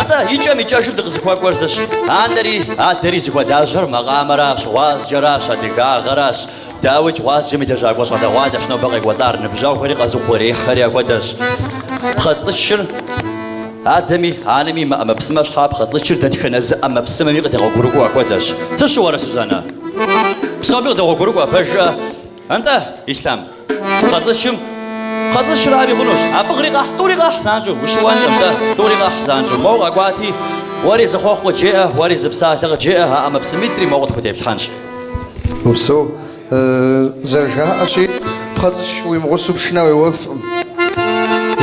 Атӏэ, икӏэм икӏэжым дыкъызыхуэкӏуэр зыщ, анэри адэри зыхуэлажьэр макъамэращ, гъуазджэращ, адыгагъэращ. Дауикӏ, гъуазджэм и лэжьакӏуэ щӏалэгъуалэщ нобэ къекӏуэлӏар, ныбжьэгъухэри къэзыухъуреихьхэри апхуэдэщ. Пхъэцӏычыр адэми анэми мыӏэмэпсымэ щхьа, пхъэцӏычыр дэтхэнэ зы ӏэмэпсымэми къыдэгъуэгурыкӏуэу апхуэдэщ. Сыщыуэрэ, Сюзанэ? Псоми къыдэгъуэгурыкӏуэ, пэжкъэ? Нтӏэ, Ислъам, пхъэцӏычым. Пхъэцӏычрами хъунущ. А пӏыгъри къэхь, тӏури къэхь занщӏэу. Ущыуэнкъым-тӏэ, тӏури къэхь занщӏэу. Моуэ къэкӏуати, уэри зы хъуэхъу къыджеӏэ, уэри зы псалъэ къыджеӏэ, а ӏэмэпсымитӏри моуэ къытхутеплъхьэнщ. Упсэу. Зэрыжаӏэщи, пхъэцӏыч уимыгъусэу пшынэ уеуэфкъым.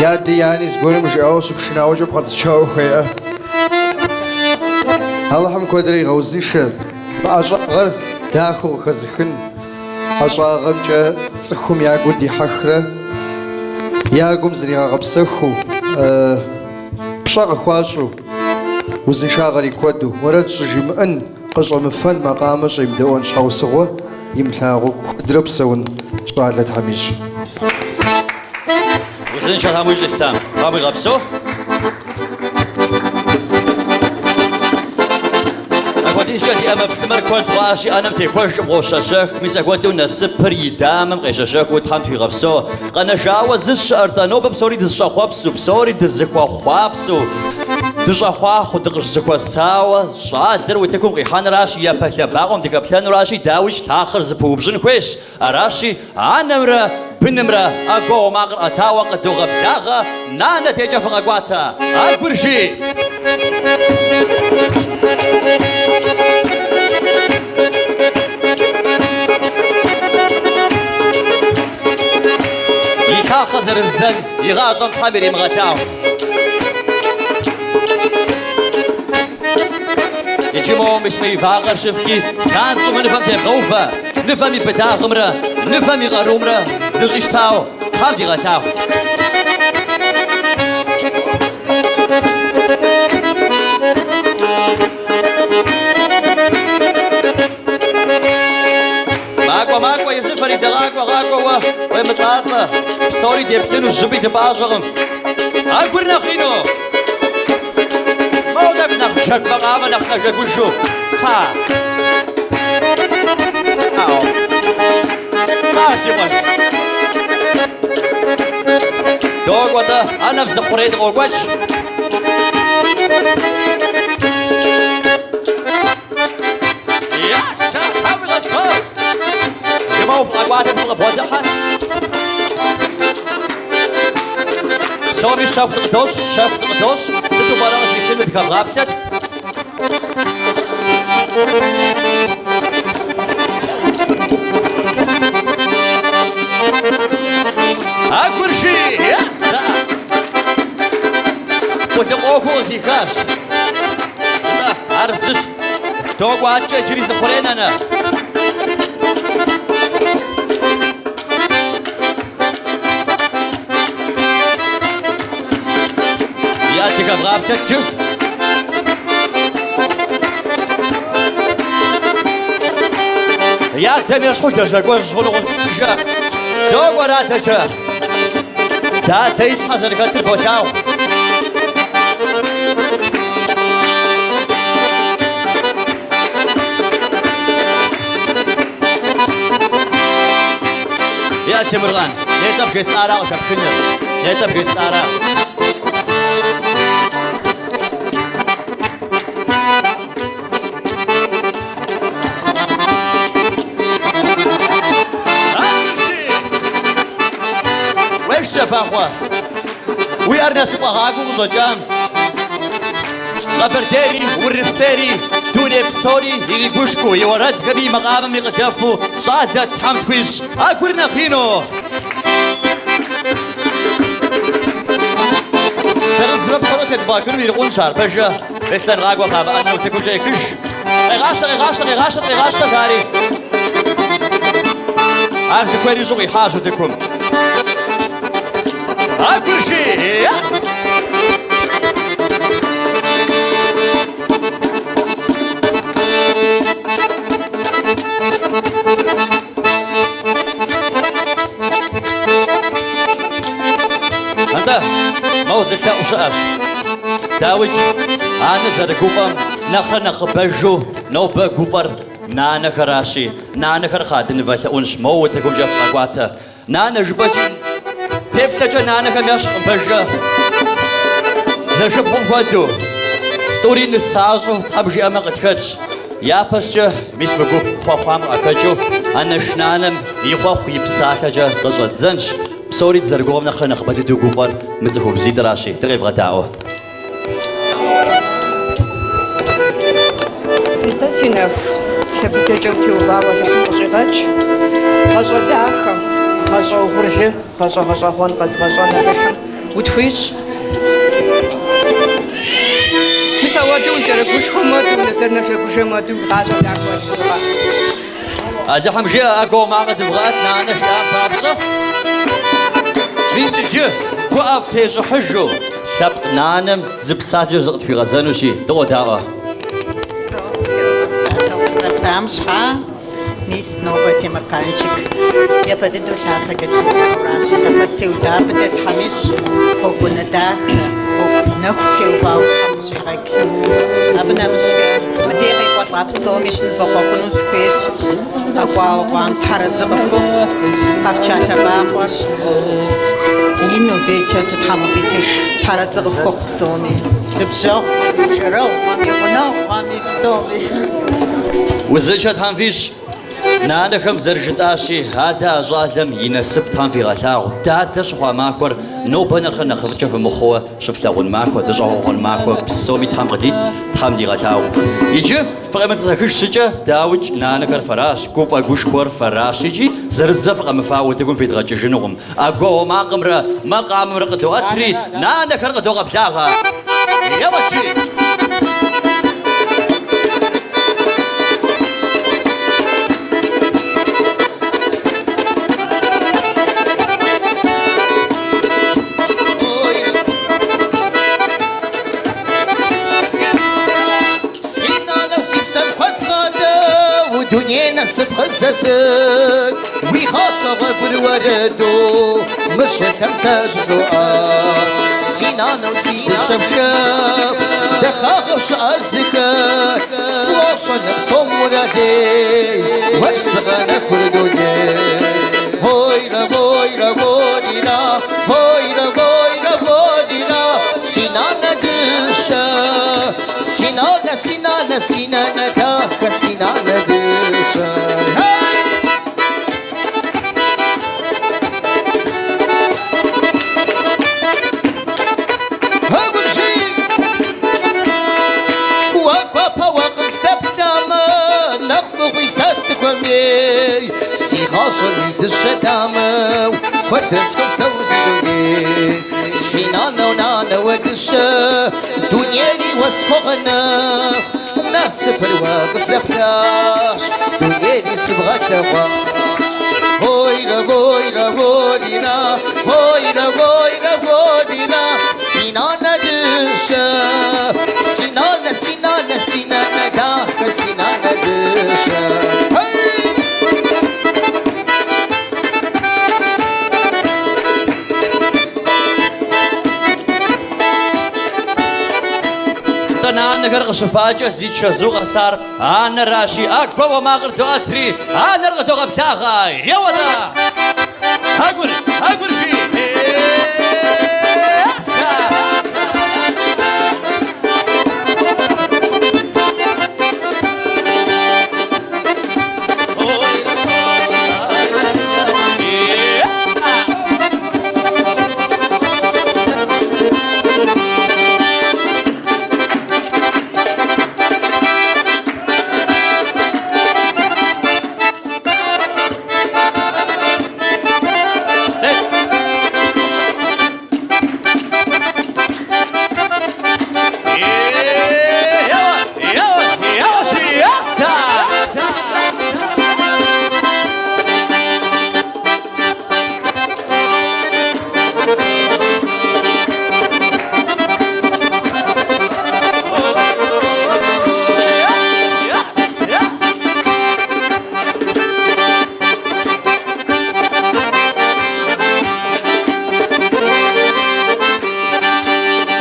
И ади и ани зыгуэрым жиӏауэ щыпшынауэкӏэ пхъэцӏычауэ хуейӏэ. Алыхьым куэдрэ игъэузыншэ, мы ӏэщӏагъэр дахэу къыхэзыхын, ӏэщӏагъэмкӏэ цӏыхум я гур дихьэхрэ, я гум зригъэгъэпсэхуу, пщӏэ къыхуащӏу, узыншагъэр и куэду, уэрэд щӏыжимыӏэн, Къыщӏэмыфэн макъамэ щӏемыдэӏуэн щхьэусыгъуэ имылъагъуу куэдрэ псэун щӏалэ Тхьэм ищӏ. Узыншэ Тхьэм уищӏ, Ислъам. Тхьэм уигъэпсэу. Апхуэдизкӏэ ди ӏэмэпсымэр куэд хъуащи, ӏэнэм техуэжкъым, къощэщэх. Мис апхуэдэу насыпыр и дамэм къещэщэхыу Тхьэм тхуигъэпсэу. Къэнэжауэ зыщ щыӏэр-тӏэ, нобэ псори дызыщӏэхъуэпсу, псори дызыхуэхъуапсэу, дыщӏэхъуахъуэу, дыкъыщӏызэхуэсауэ, Щӏалэр утыкум къихьэнращ, япэ лъэбакъуэм дыхэплъэнуращи, дауикӏ, лъахъэр зэпыупщӏын хуейщ. Аращи, анэмрэ бынымрэ ӏэгуауэ макъыр ӏэтауэ къыдогъэблагъэ, нанэ декӏэ фыкъэкӏуатэ. Агур жи! И лъахъэ зэрыздзэн игъащӏэм Тхьэм иримыгъэлъагъу. Иджы моуэ мис мы и вакъэр щыфхи, занщӏэу мы нывэм тевгъэувэ, нывэм и быдагъымрэ нывэм и къарумрэ зыщӏищтауэ Тхьэм дигъэлъагъу. Макӏуэ, макӏуэ, езы Фаридэ къакӏуэ, къакӏуэ уэ, уемылӏалӏэ. Псори деплъыну зыщӏыпӏи дыпӏащӏэкъым. ӏэгур нэхъ ину! Моуэ тӏэкӏу нэхъ джэгу макъамэ нэхъ нэжэгужу. Кхъа. Ау. Кхъа, си къуэш. Докӏуэ-тӏэ, ӏэнэм зы хъурей дыкъокӏуэкӏ. Псоми щэху зыкъыдощӏ, щэху зыкъыдощӏ, сыту пӏэрэ къыхихыну дыхэвгъаплъэт. Агур жи! Къулыкъу ӏуэхуу къыхихащ. Ар зыщ. Докӏуэ адэкӏэ иджыри зы хъурей, нанэ. Я дыхэвгъаплъэт иджы. И адэм ещхьу лэжьакӏуэжь хъуну къыщӏэкӏыжа. Докӏуэр адэкӏэ. Дадэ и щхьэ зэрыхэтыр болъагъу. Я, Темырлан, нетӏэ бжесӏара къыхэпхыныр? Нетӏэ бжесӏара? Уешкӏэ, Бахъуэ, уи ӏэр насыпфӏэгъакӏуэу къыщӏэкӏам. Къэбэрдейри, Урысейри, дуней псори иригушхуэу, и уэрэдхэми и макъамэми къыдэфу щӏалэ Тхьэм тхуищӏ. ӏэгур нэхъ ину! Зырызрэ пщӏэрэ тедбгъэхыну ирикъунщ ар, пэжэ? Беслъэн къакӏуэ кхъыӏэ, ӏэнэ утыкумкӏэ ехыж. Къегъащтэ, къегъащтэ, къегъащтэ, къегъащтэ, жари. Ар зыхуейр ищӏу къихьащ утыкум. ӏэгур жи! Атӏэ, моуэ зы лъэӏу щыӏэщ. Дауикӏ, анэ зэрыгуфӏэм нэхърэ нэхъыбэжу нобэ гуфӏэр нанэхэращи, нанэхэр кхъыӏэ дынывэлъэӏунщ, моуэ утыкумкӏэ фыкъэкӏуатэ. Нанэ жыпӏэкӏи, теплъэкӏэ нанэхэм ещхькъым, пэжкъэ? Зэшыпхъум хуэдэу, тӏури нысащӏэу Тхьэм жиӏэмэ къытхэтщ. Япэщкӏэ, мис мы гуп хъуэхъуам къахэкӏыу, анэш нанэм и хъуэхъу и псалъэкӏэ къыщӏэддзэнщ. Псори дызэрыгугъэм нэхърэ нэхъыбэ дыдэу гуфӏэр мы цӏыхубзитӏращи, дыкъевгъэдаӏуэ. Нтӏэ, си нэху, лъэ быдэкӏэ утеувауэ Алыхьым къыщӏигъэкӏ. Гъащӏэ дахэ, гъащӏэ угъурлы, гъащӏэ гъэщӏэгъуэн къэзыгъэщӏэн Алыхьым утхуищӏ. Мис ауэдэу узэрыгушхуэм хуэдэу, узэрынэжэгужэм хуэдэу уи гъащӏэр дахэу Алыхьым игъэхъу. Алыхьым жиӏэ, ӏэгуауэ макъыр дывгъэӏэт нанэ жиӏам папщӏэ. Мис иджы гуӏэ фтещӏыхьыжу лъэпкъ нанэм зы псалъэкӏэ зыкъытхуигъэзэнущи, дыкъодаӏуэ. Псалъэ къызэптам щхьа, мис нобэ Темыркъанчик япэ дыдэу лъапэкӏэ теувауращи, лъапэс теуда быдэ Тхьэм ищӏ, гъуэгуанэ дахэ, гъуэгу нэху теувауэ Тхьэм къыщӏигъэкӏ. Абы нэмыщӏкӏэ, мыдей къекӏуэлӏа псоми сынывэхъуэхъуну сыхуейщ. Къэкӏуауэ хъуам Тхьэр арэзы къыфхухъу, къэфча лъэбакъуэр ину берычэту Тхьэм къывитыж. Тхьэр арэзы къыфхухъу псоми, ныбжьэгъуми, жэрэгъуми, гъунэгъуми, псоми. Узыншэ Тхьэм фищӏ. Нанэхэм зэрыжытӏащи, адэ а щӏалэм и насып Тхьэм фигъэлъагъу. Дадэ щыхъуа махуэр нобэ нэхърэ нэхъыфӏкӏэ фымыхъууэ щыфлъагъун махуэ, дыщӏэгъуэгъуэн махуэ псоми Тхьэм къыдит, Тхьэм дигъэлъагъу. Иджы фыкъемытӏысэхыж щӏыкӏэ, дауикӏ, нанэхэр фэращ, гуфӏэ-гушхуэр фэращ икӏи зырызрэ фыкъэмыфауэ утыкум фидгъэкӏыжынукъым. ӏэгуауэ макъымрэ макъамэмрэ къыдоӏэтри, нанэхэр къыдогъэблагъэ. Еуэт-жи! Си нанэу си псэм хуэзгъадэу, дуней насып къызэзыт, уи гъащӏэ гъуэгур уэрэду мы щӏылъэм сэ жызоӏэ. Си нанэу си дыщэ бжэху, дахагъэу щыӏэр зыхэт, сфӏощӏ анэ псом уралей, уэрщ зыгъэнэхур дуней. Ойрэ, ойрэ, орира, ойрэ, ойрэ, орира, си нанэ дыщэ. Си нанэ, си нанэ, си нанэ дахэ, си нанэ дыщэ. Уэ гуапэу укъыздэплъамэ, нэхъ фӏыгъуи сэ сыхуэмей. Си гъащӏэм и дыщэ дамэу, куэдрэ схуэпсэу си дуней. Си нанэу нанэуэ дыщэ, дунейри уэ схуогъэнэху. Насыпыр уэ къызэптащ, дунейри сыбгъэлъэгъуащ. Ойрэ, ойрэ, орира, ойрэ, ойрэ, орира, си нанэ дыщэ. Си нанэ, си нанэ, си нанэ дахэ, си нанэ дыщэ. Нтӏэ нанэхэр къыщыфакӏэ зи чэзу къэсар анэращи, ӏэгуауэ макъыр доӏэтри, анэр къыдогъэблагъэ. Еуэ-тӏэ! ӏэгур, ӏэгур жи!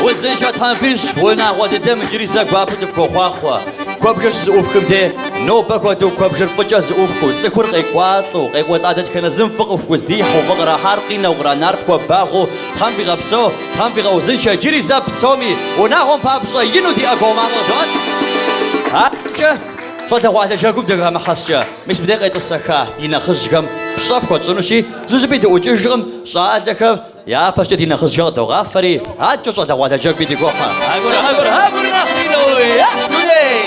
Узыншэ Тхьэм фищӏ, унагъуэ дыдэм иджыри зэ гуапэу дыфхуохъуахъуэ. Куэбжэр щызэӏуфхым де, нобэ хуэдэу куэбжэр фӏыкӏэ зэӏуфхыу, цӏыхур къекӏуалӏэу, къекӏуэлӏа дэтхэнэ зым фӏы къыфхуздихьу, фӏы кърахьар къинэу, къранар фхуэбагъуэу Тхьэм фигъэпсэу, Тхьэм фигъэузыншэ, иджыри зэ псоми унагъуэм папщӏэ ину ди ӏэгуауэ макъыр къыдоӏэт. Адэкӏэ щӏалэгъуалэ джэгум дыхэмыхьэ щӏыкӏэ, мис мыдей къетӏысэха ди нэхъыжьхэм. Пщӏэ фхуэтщӏынущи, зыщӏыпӏи дыӏукӏыжкъым, щӏалэхэр япэщкӏэ ди нэхъыжьхэр къыдогъафэри, адэкӏэ щӏалэгъуалэ джэгуи дыхохьэ. Агур, агур, агур нэхъри дой, а, дуней!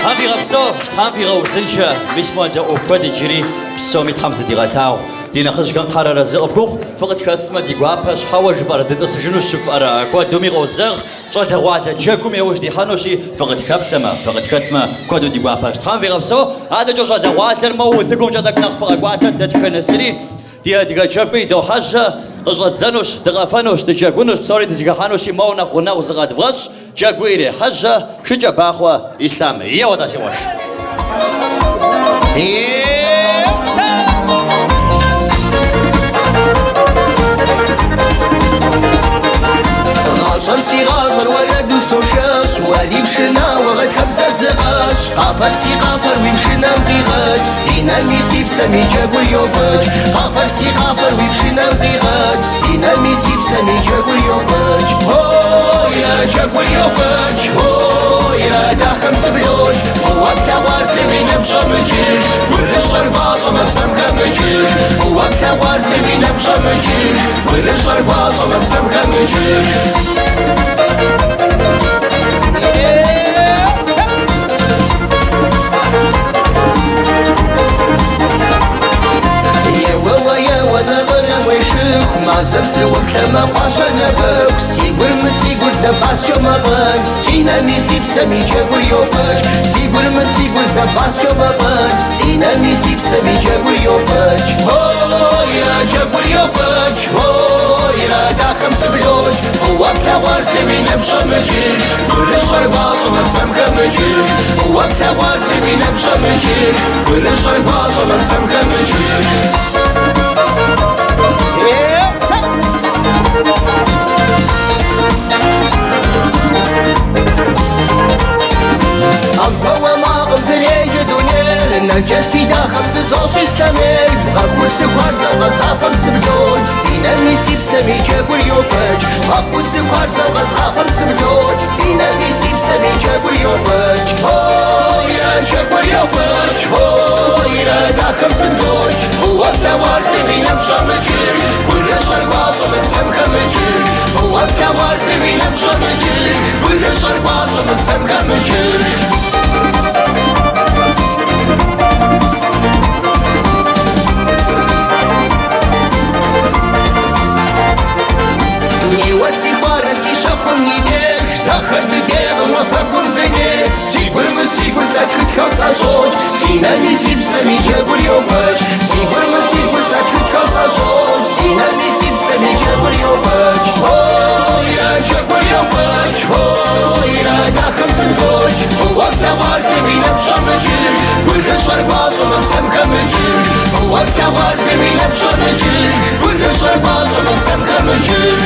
Тхьэм фигъэпсэу, Тхьэм фигъэузыншэ, мис мыуэдэ ӏуэху куэд иджыри псоми Тхьэм зыдигъэлъагъу. Ди нэхъыжьхэм Тхьэр арэзы къыфхухъу, фыкъытхэсмэ ди гуапэщ, хьэуэ жыфӏэрэ дытӏысыжынущ жыфӏэрэ, куэдуми къозэгъ, щӏалэгъуалэ джэгум яужь дихьэнущи, фыкъытхэплъэмэ, фыкъытхэтмэ, куэду ди гуапэщ. Тхьэм фигъэпсэу, адэкӏэ щӏалэгъуалэр моуэ утыкумкӏэ тӏэкӏу нэхъ фыкъэкӏуатэ дэтхэнэ зыри. Ди адыгэ джэгуи идохьэжьэ, къыщӏэддзэнущ, дыкъэфэнущ, дыджэгунущ, псори дызэхыхьэнущи, моуэ нэхъ гъунэгъу зыкъэдвгъэщӏ, джэгуи ирехьэжьэ, Шыкӏэбахъуэ Ислъам. Еуэ-тӏэ, си къуэш! Гъащӏэр си гъащӏэр уэрэду сошэщӏ, уэри пшынауэ гъатхэбзэ зыгъэщӏ. Къафэр си къафэр уи пшынэм къигъэкӏ, си нэми си псэми джэгур йокӏуэкӏ. Къафэр си къафэр уи пшынэм къигъэкӏ, си нэми си псэми джэгур йокӏуэкӏ. Ой-рэ, джэгур йокӏуэкӏ, ой-рэ, дахэм сыблокӏ. Фӏыуэ плъэгъуар зыр уи нэгу щӏэмыкӏыж, гурыщӏэр гуащӏэмэ псэм хэмыкӏыж. Фӏыуэ плъэгъуар зыр уи нэгу щӏэмыкӏыж, гурыщӏэр гуащӏэмэ псэм хэмыкӏыж. Еуэ-уэ, еуэ, накъырэм уешыху, мазэм сыӏуплъэмэ хъуащэ нэпэху. Си гур мы си гур дэпӏаскӏэу мэпӏэнкӏ, си нэми си псэми джэгур йокӏуэкӏ. Си гур мы си гур дэпӏаскӏэу мэпӏэнкӏ, си нэми си псэми джэгур йокӏуэкӏ. Ой-рэ, джэгур йокӏуэкӏ, ой-рэ, дахэм сыблокӏ. Фӏыуэ плъэгъуар зыр уи нэгу щӏэмыкӏыж, гурыщӏэр гуащӏэмэ псэм хэмыкӏыж. Фӏыуэ плъэгъуар зыр уи нэгу щӏэмыкӏыж, гурыщӏэр гуащӏэмэ псэм хэмыкӏыж. Ӏэгуауэ макъым дреджэ дунейр, нэкӏэ си дахэм дызощӏ ислъэмейр. Бгъэгуу сыхуарзэр къэзгъафэм сыблокӏ, си нэми си псэми джэгур йокӏуэкӏ. Бгъэгуу сыхуарзэр къэзгъафэм сыблокӏ, си нэми си псэми джэгур йокӏуэкӏ. Ой-рэ, джэгур йокӏуэкӏ, ой-рэ, дахэм сыблокӏ. Фӏыуэ плъэгъуар зыр уи нэгу щӏэмыкӏыж, гурыщӏэр гуащӏэмэ псэм хэмыкӏыж. Фӏыуэ плъэгъуар зыр уи нэгу щӏэмыкӏыж, гурыщӏэр гуащӏэмэ псэм хэмыкӏыж. Неуэ си хуарэ си щэхум и дей. Дахэр дыдейкъым, уафэгум зынет. Си гур мы си гур сэтхытхэу сӏэщӏокӏ. Си нэми си псэми джэгур йокӏуэкӏ. Си гур мы си гур сэтхытхэу сӏэщӏокӏ. Си нэми си псэми джэгур йокӏуэкӏ. Ой-ра, джэгур йокӏуэкӏ. Ой-ра, дахэм сыблокӏ. Фӏыуэ плъэгъуар зэи уи нэгу щӏэмыкӏыж. Гурыщӏэр гуащӏэмэ псэм хэмыкӏыж. Фӏыуэ плъэгъуар зэи уи нэгу щӏэмыкӏыж. Гурыщӏэр гуащӏэмэ псэм хэмыкӏыж.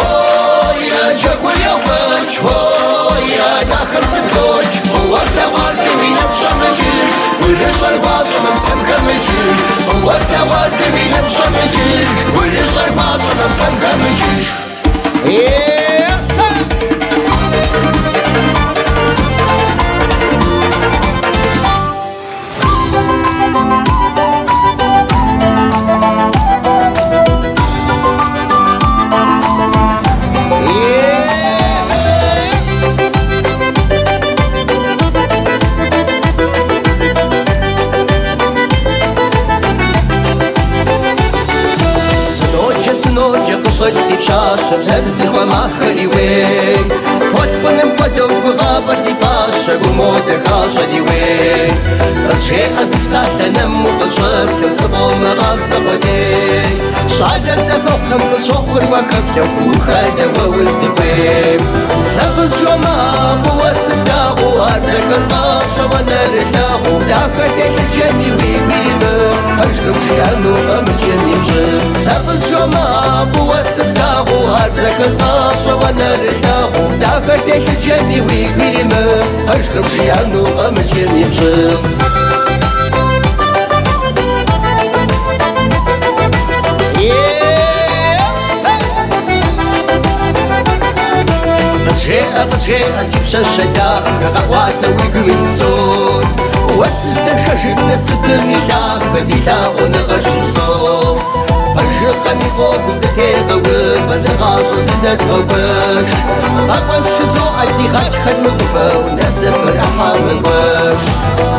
Ой-ра, джэгур йокӏуэкӏ, ой-ра, дахэм сыблокӏ. Фӏыуэ плъэгъуар зэи уи нэгу щӏэмыкӏыж. Гурыщӏэр гуащӏэмэ псэм хэмыкӏыж. Фӏыуэ плъэгъуар зэи уи нэгу щӏэмыкӏыж. Гурыщӏэр гуащӏэмэ псэм хэмыкӏыж. Сыноджэ, сыноджэ, къыщӏэкӏ си пщащэ, бзэр зыхуэмахэри уей. Толъкъуным хуэдэу гугъапӏэр си фащэ, гум уодэхащӏэри уей. Къызжеӏэ зы псалъэ нэм укъыщӏэплъэу, сыкъомыгъапцӏэ къудей. Щӏалэ зэхуэхъухэм къысщохъур уахэплъэу, ухэдэ уэ узыхуейм. Сэ къызжомыӏэ фӏыуэ сыплъагъуу, ар зэхэзгъащӏэуэ нэрылъагъуу. Дахэ телъыджэми уигу иримыхь, пэж къыбжиӏэну къэмыкӏми пщӏы. Сэ къызжомыӏэ фӏыуэ сыплъагъуу, ар зэхэзгъащӏэуэ нэрылъагъуу. Дахэ телъыджэми уигу иримыхь, пэж къыбжиӏэну къэмыкӏми пщӏы. Къызжеӏэ, къызжеӏэ, си пщащэ дахэ, къэӏуатэ уи гум илъ псор. Уэ сыздэшэжын насыпым и лъахэ, ди лъагъуныгъэр щыпсэу. Пэжыгъэм и гъуэгум дытегъэувэ, зы гъащӏэ зыдэдгъэгуэш. Къэкӏуэнщ жызоӏэ ди гъатхэр мыгувэу, насыпыр ӏыхьэ мыгуэш.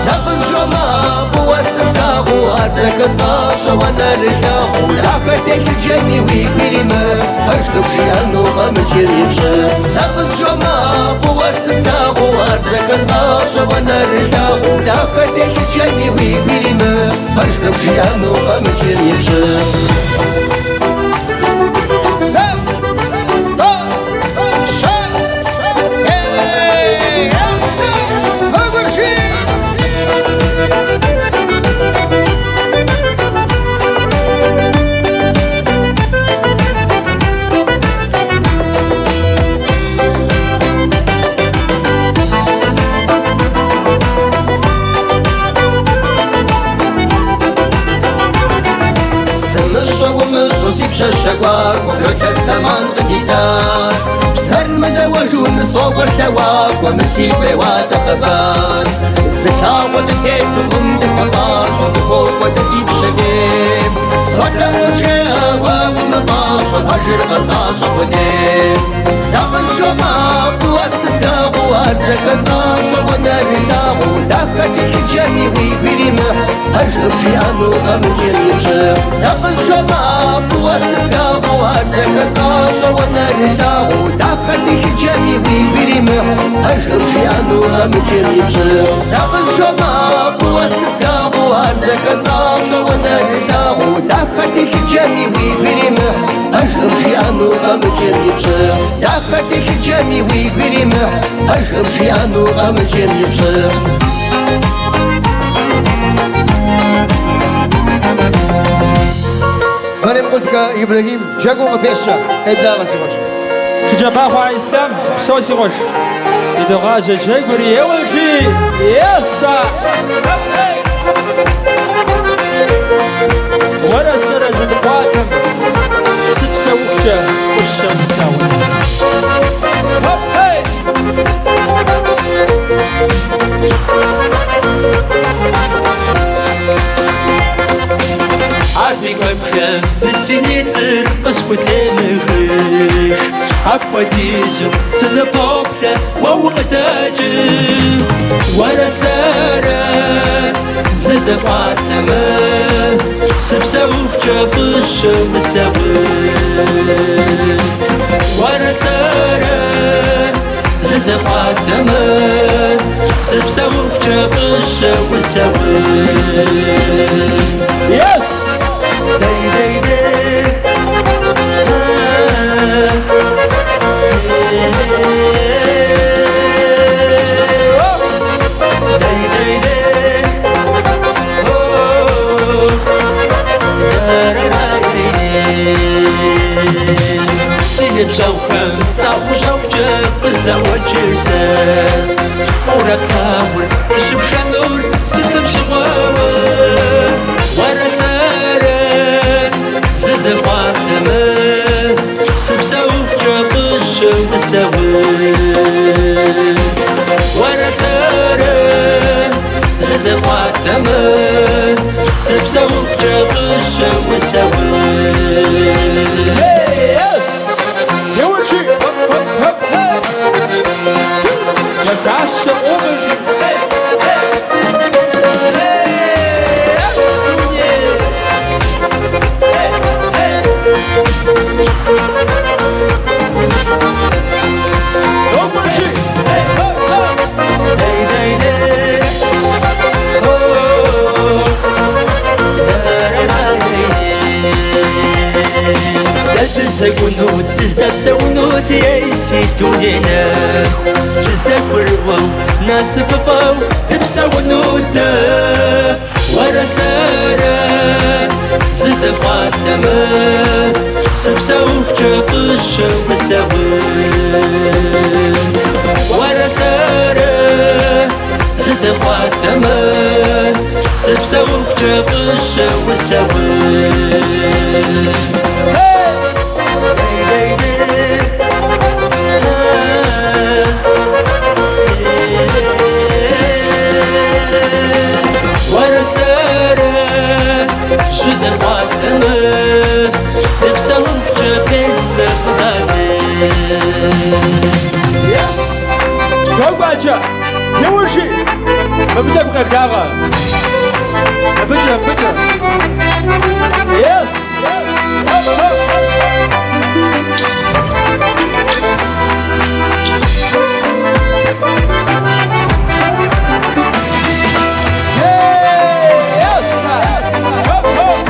Сэ къызжомыӏэ фӏыуэ сыплъагъуу, ар зэхэзгъащӏэуэ нэрылъагъуу. Дахэ телъыджэми уигу иримыхь, пэж къыбжиӏэну къэмыкӏми пщӏы. Сэ къызжомыӏэ фӏыуэ сыплъагъуу, ар зэхэзгъащӏэуэ нэрылъагъуу. Дахэ телъыджэми уигу иримыхь, пэж къыбжиӏэну къэмыкӏми пщӏы. Зэ, тӏэу, щэ, ей, сэ, выгуржи! Сымыщӏэ умыщӏэу си пщащэ гуакӏуэ, блолъэт зэман къыдитар. Псэр мыдэуэжу нысогъуэр лъэуакӏуэ, мы сигу къеуатэ хъыбар. Зы лъагъуэ дытету фӏым дыхуэпӏащӏэу дыхуокӏуэ дэ ди пщэдейм. Солъэӏу къызжеӏэ уэ умыпӏащӏэ, пэжыр къэзгъащӏэ къудейм. Сэ къызжомыӏэ фӏыуэ сыплъагъуу, ар зэхэзгъащӏэуэ нэрылъагъуу. Дахэ телъыджэми уигу иримыхь, пэж къыбжиӏэну къэмыкӏми пщӏы. Сэ къызжомыӏэ фӏыуэ сыплъагъуу, ар зэхэзгъащӏэуэ нэрылъагъуу. Дахэ телъыджэми уигу иримыхь, пэж къыбжиӏэну къэмыкӏми пщӏы. Сэ къызжомыӏэ фӏыуэ сыплъагъуу, ар зэхэзгъащӏэуэ нэрылъагъуу. Дахэ телъыджэми уигу иримыхь, пэж къыбжиӏэну къэмыкӏми пщӏы. Дахэ телъыджэми уигу иримыхь, пэж къыбжиӏэну къэмыкӏми пщӏы. Мэремкъулхэ Ибрэхьим джэгум къыпещэ, къеблагъэ си къуэш. Шыджэбахъуэ Ислъам, псэу си къуэш. Идогъажьэ джэгури, еуэжи, есэ! Уэрэ сэрэ зэныкъуатэм сыпсэухукӏэ фӏыщэу услъагъунщ. Хоп-хей! Ар фи куэбжэм мы си нитӏыр къысхутемыхыж. Апхуэдизу сыныпоплъэ уэ укъыдэкӏым. Уэрэ сэрэ зы дыхъуатэмэ, сыпсэухукӏэ фӏыщэу услъагъунт. Уэрэ сэрэ зы дыхъуатэмэ, сыпсэухукӏэ фӏыщэу услъагъунт. Yes! Дэй-дэй-дэй. Си ныбжьэгъухэм саӏущӏэхукӏэ къызаӏуэкӏыр сэ. Фӏыуэ плъагъур къыщыпшэнур сытым щыгъуэ уэ? Уэрэ сэрэ зы дыхъуатэмэ, сыпсэухукӏэ фӏыщэу услъагъунт. Уэрэ сэрэ зы дыхъуатэмэ, сыпсэухукӏэ фӏыщэу услъагъунт. Yes! Еуэжи! Хоп, хоп, хоп, хей! Лъэдащэ къомэжи! Хей, хей! Хей! Дуней! Хей, хей! Догуэжи! Хей, хоп, хоп! Дэй-дэй-дэй. О, дэ-ра-ра-дэй-дэй. Дэ дызэкӏуну, дыздэпсэунут, ей, си дуней нэху. Дызэгурыӏуэу, насыпыфӏэу дыпсэуну дэ. Уэрэ сэрэ зы дыхъуатэмэ, сыпсэухукӏэ фӏыщэу услъагъунт. Уэрэ сэрэ зы дыхъуатэмэ, сыпсэухукӏэ фӏыщэу услъагъунт. Дэй-дэй-дэй. Уэрэ сэрэ жьы дыхъуатэмэ, дыпсэухукӏэ пенсэ къыдатын. Догуачэ! Еуэжи! Мыбыкӏэ фыкъеблагъэ! Мыбыкӏэ, мыбыкӏэ! Yes! Хоп, хоп! Yes! Хоп, хоп!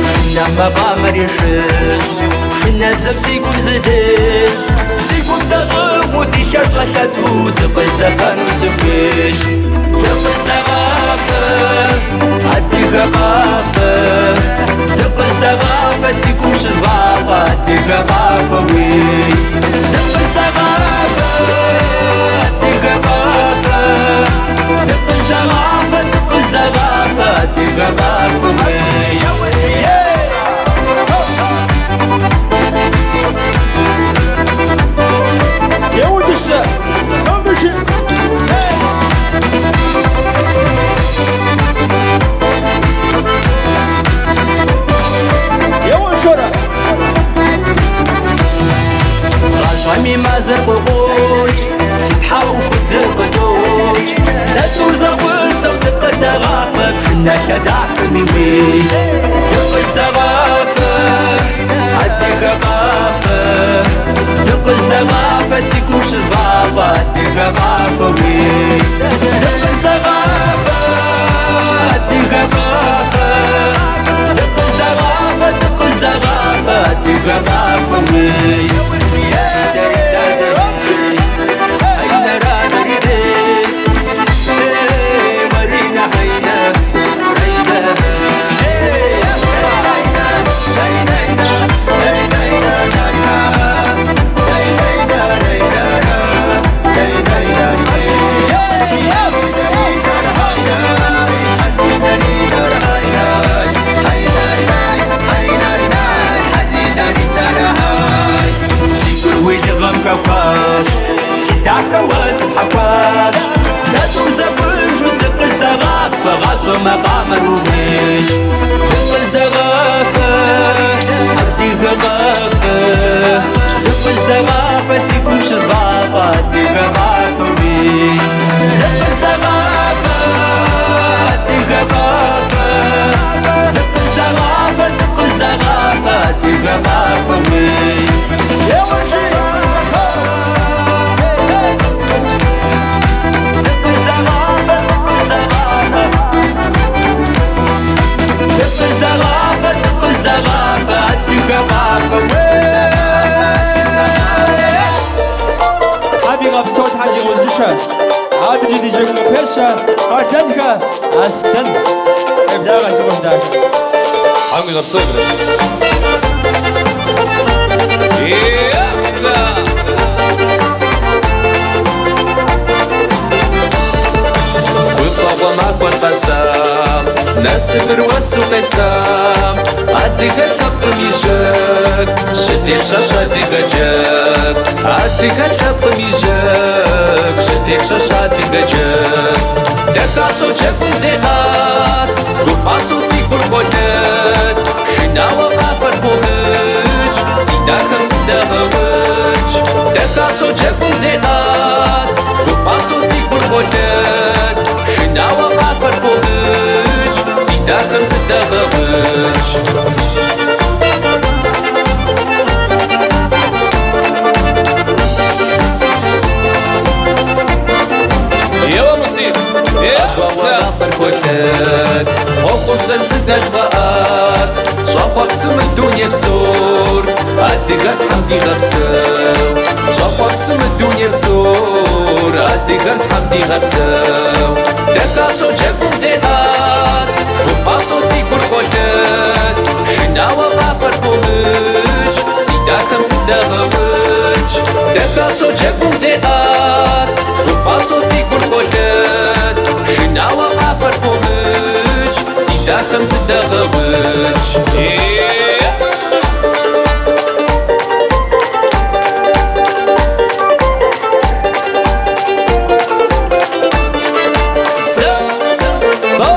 Пшынэ макъамэр ешыщ, пшынэбзэм си гум зыдещӏ. Си гум дэщӏыгъуу ди лъэр щӏэлъэту дыкъыздэфэну сыхуейщ. Дыкъыздэгъафэ, адыгэ къафэ, дыкъыздэгъафэ, си гум щызгъафӏэ адыгэ къафэ уей. Дыкъыздэгъафэ, адыгэ къафэ, дыкъыздэгъафэ, дыкъыздэгъафэ, адыгэ къафэ уей. Еуэдыщэ! Мыбыжи! Хей! Еуэ, Шорэ! Гъащӏэм и мазэр къыкъуокӏ, си тхьэӏухудыр къыдокӏ. Дэ тӏур зэгъусэу дыкъыдэгъафэ, пшыналъэ дахэми уей. Дыкъыздэгъафэ, адыгэ къафэ, дыкъыздэгъафэ, си гум щызгъафӏэ адыгэ къафэ уей. Дыкъыздэгъафэ, адыгэ къафэ, дыкъыздэгъафэ, дыкъыздэгъафэ, адыгэ къафэ уей. Си дахэ уэ сыпхьэхуащ. Дэ тӏур зэкӏужу дыкъыздэгъафэ, гъащӏэ макъамэр ууейщ. Дыкъыздэгъафэ, адыгэ къафэ. Дыкъыздэгъафэ, си гум щызгъафӏэ, адыгэ къафэ уей. Дыкъыздэгъафэ, адыгэ къафэ. Дыкъыздэгъафэ, дыкъыздэгъафэ, адыгэ къафэ уей. Еуэ жи! Дыкъыздэгъафэ, дыкъыздэгъафэ. Дыкъыздэгъафэ, дыкъыздэгъафэ, адыгэ къафэ уей. Тхьэм игъэпсэу, Тхьэм игъэузыншэ. Адэкӏи ди джэгум къыпещэ, Къардэнхэ Аслъэн. Къеблагъэ, си къуэш дахэ. Тхьэм уигъэпсэу, брат. Епса! Гуфӏэгъуэ махуэр къэсам, насыпыр уэсу къесам, адыгэ лъэпкъым и жьэгу щытепщэщ адыгэ джэгу. Адыгэ лъэпкъым и жьэгу щытепщэщ адыгэ джэгу. Дахащэу джэгум зеӏэт, гуфӏащэу си гур къолъэт, пшынауэ къафэр помыкӏ, си дахэм сыдэгъэудж. Дахащэу джэгум зеӏэт, гуфӏащэу си гур къолъэт, пшынауэ къафэр помыкӏ, си дахэм сыдэгъэудж. Еуэ, Мусир! Епса! Макъыр холъэт, хъуэхъубжьэр зыдэдгъэӏэт, щӏэхъуэпсу мы дуней псор, адыгэр Тхьэм дигъэпсэу. Щӏэхъуэпсу мы дуней псор, адыгэр Тхьэм дигъэпсэу. Дахащэу джэгум зеӏэт, гуфӏащэу си гур къолъэт, пшынауэ къафэр помыкӏ, си дахэм сыдэгъэудж. Дахащэу джэгум зеӏэт, гуфӏащэу си гур къолъэт, пшынауэ къафэр помыкӏ, си дахэм сыдэгъэудж. Ес! Зы, тӏу,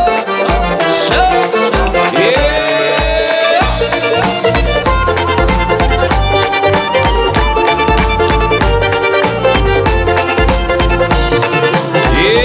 щы, е! Е!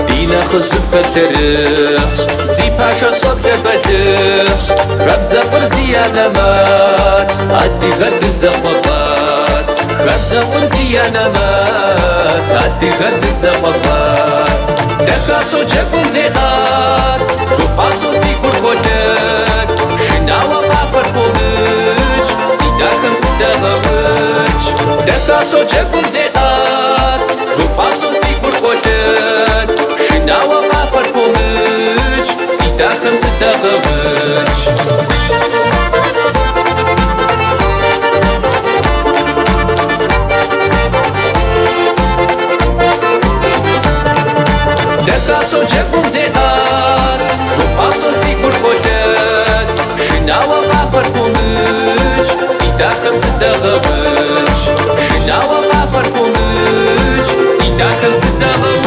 Ди нэхъыжьыфӏхэр лъэрыхьщ, зи пашэ щӏэблэ бэлыхьщ, хабзэфӏыр зи анэмэт, адыгэр дызэкъуэват. Хабзэфӏыр зи анэмэт, адыгэр дызэкъуэват. Дахащэу джэгум зеӏэт, гуфӏащэу си гур къолъэт, пшынауэ къафэр помыкӏ, си дахэм сыдэгъэудж. Дахащэу джэгум зеӏэт, гуфӏащэу си гур къолъэт, пшынауэ къафэр помыкӏ, си дахэм сыдэгъэудж. Дахащэу джэгум зеӏэт, гуфӏащэу си гур къолъэт, пшынауэ къафэр помыкӏ, си дахэм сыдэгъэудж. Пшынауэ къафэр помыкӏ, си дахэм сыдэгъэудж.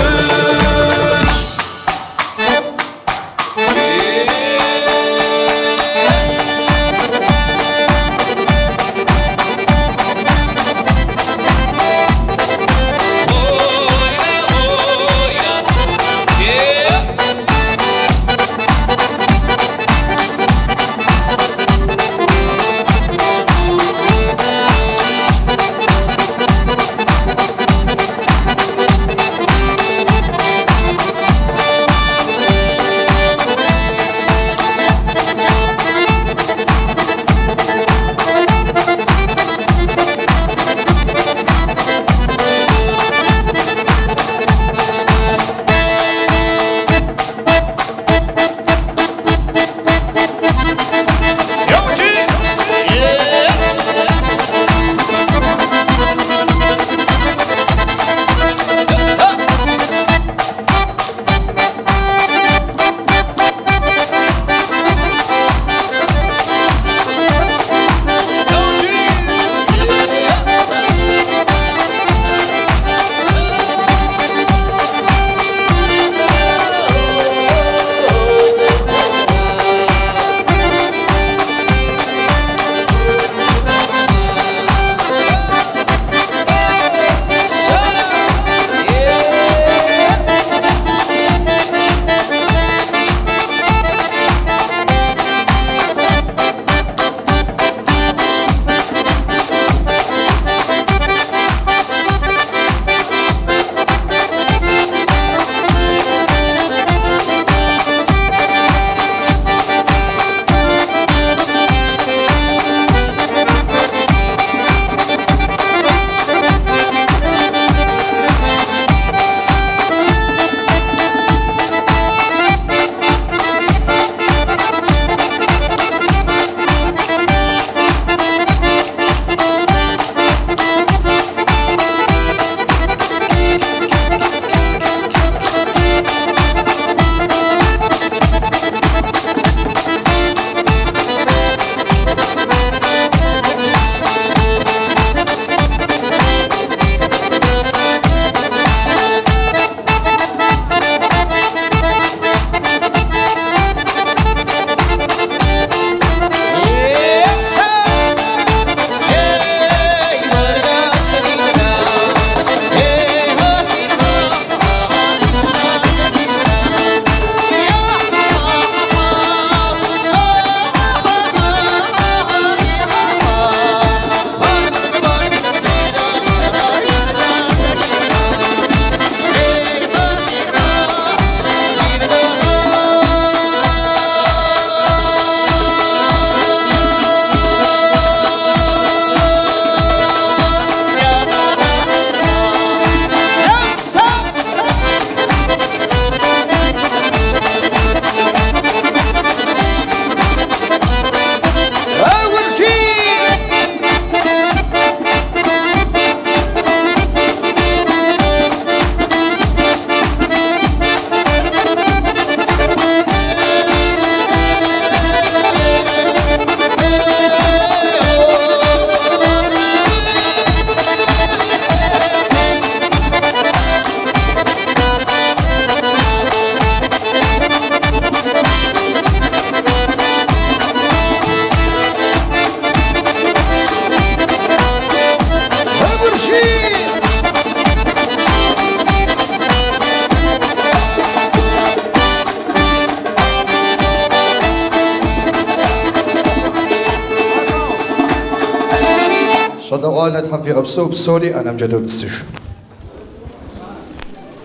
Щӏалэгъуалэ Тхьэм фигъэпсэу, псори ӏэнэмкӏэ дотӏысыж.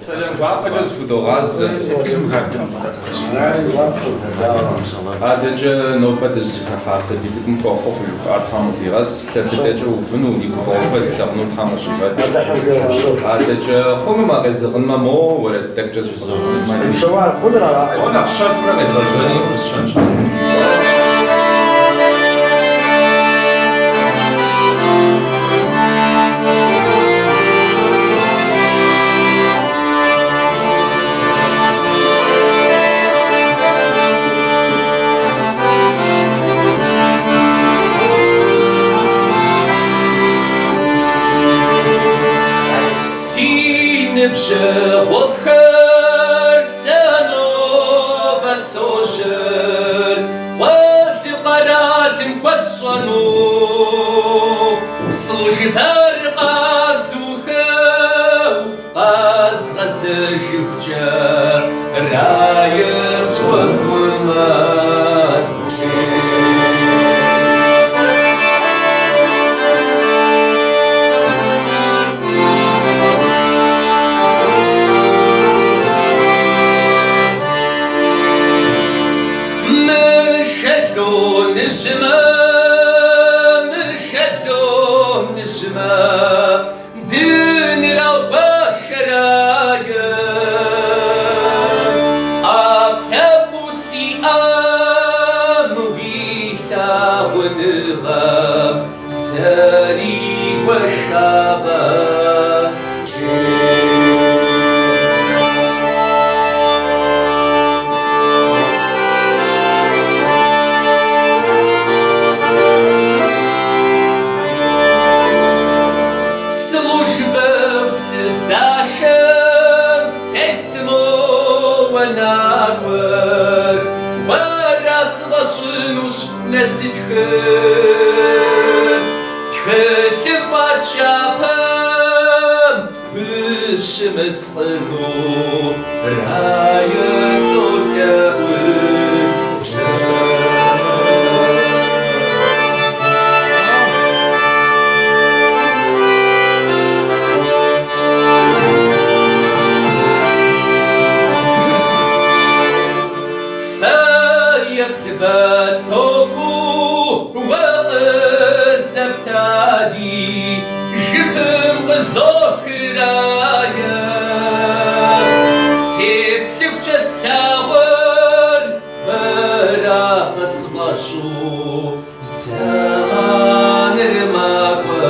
Сэлам гуапэкӏэ зыхудогъазэ. Адэкӏэ нобэ дызыхыхьа сабий цӏыкӏум хуэхъуу фыжыфӏар Тхьэм къылъигъэс, лъэ быдэкӏэ увыну, и гуфӏэгъуэ куэд илъагъуну Тхьэм къыщӏигъэкӏ. Адэкӏэ хъунумэ, къезэгъынмэ, мо уэрэд тӏэкӏукӏэ зыхузогъэзэнмэ. Мо нэхъ щэхурэ къедгъэжьэни ӏусщэнщ. Си ныбжьэгъуфӏхэр сэ нобэ сожьэр, Къуэфи къэралым хуэсщӏэну, Службэр къэзухыу къэзгъэзэжыхукӏэ Рае схуэхъумэ. Мы шэлоныжьмэ, мы шэлоныжьмэ, Дынрагуэшэрае. Ӏэпкълъэпкъыу сиӏэм уи лъагъуныгъэм зэригуэшакъэ. Службэм сыздашэм письмоуэ накӏуэр, Уэра згъэщӏынущ нэзытхыр. Тхылъымпӏэ кӏапэм ущымысхьыну Рае солъэӏур сэ. Фэеплъ бэлътоку уэ къызэптари, Жыпым къызохыр Рае. Сеплъыхукӏэ слъагъур уэра къысфӏэщӏу, Зэманыр макӏуэ.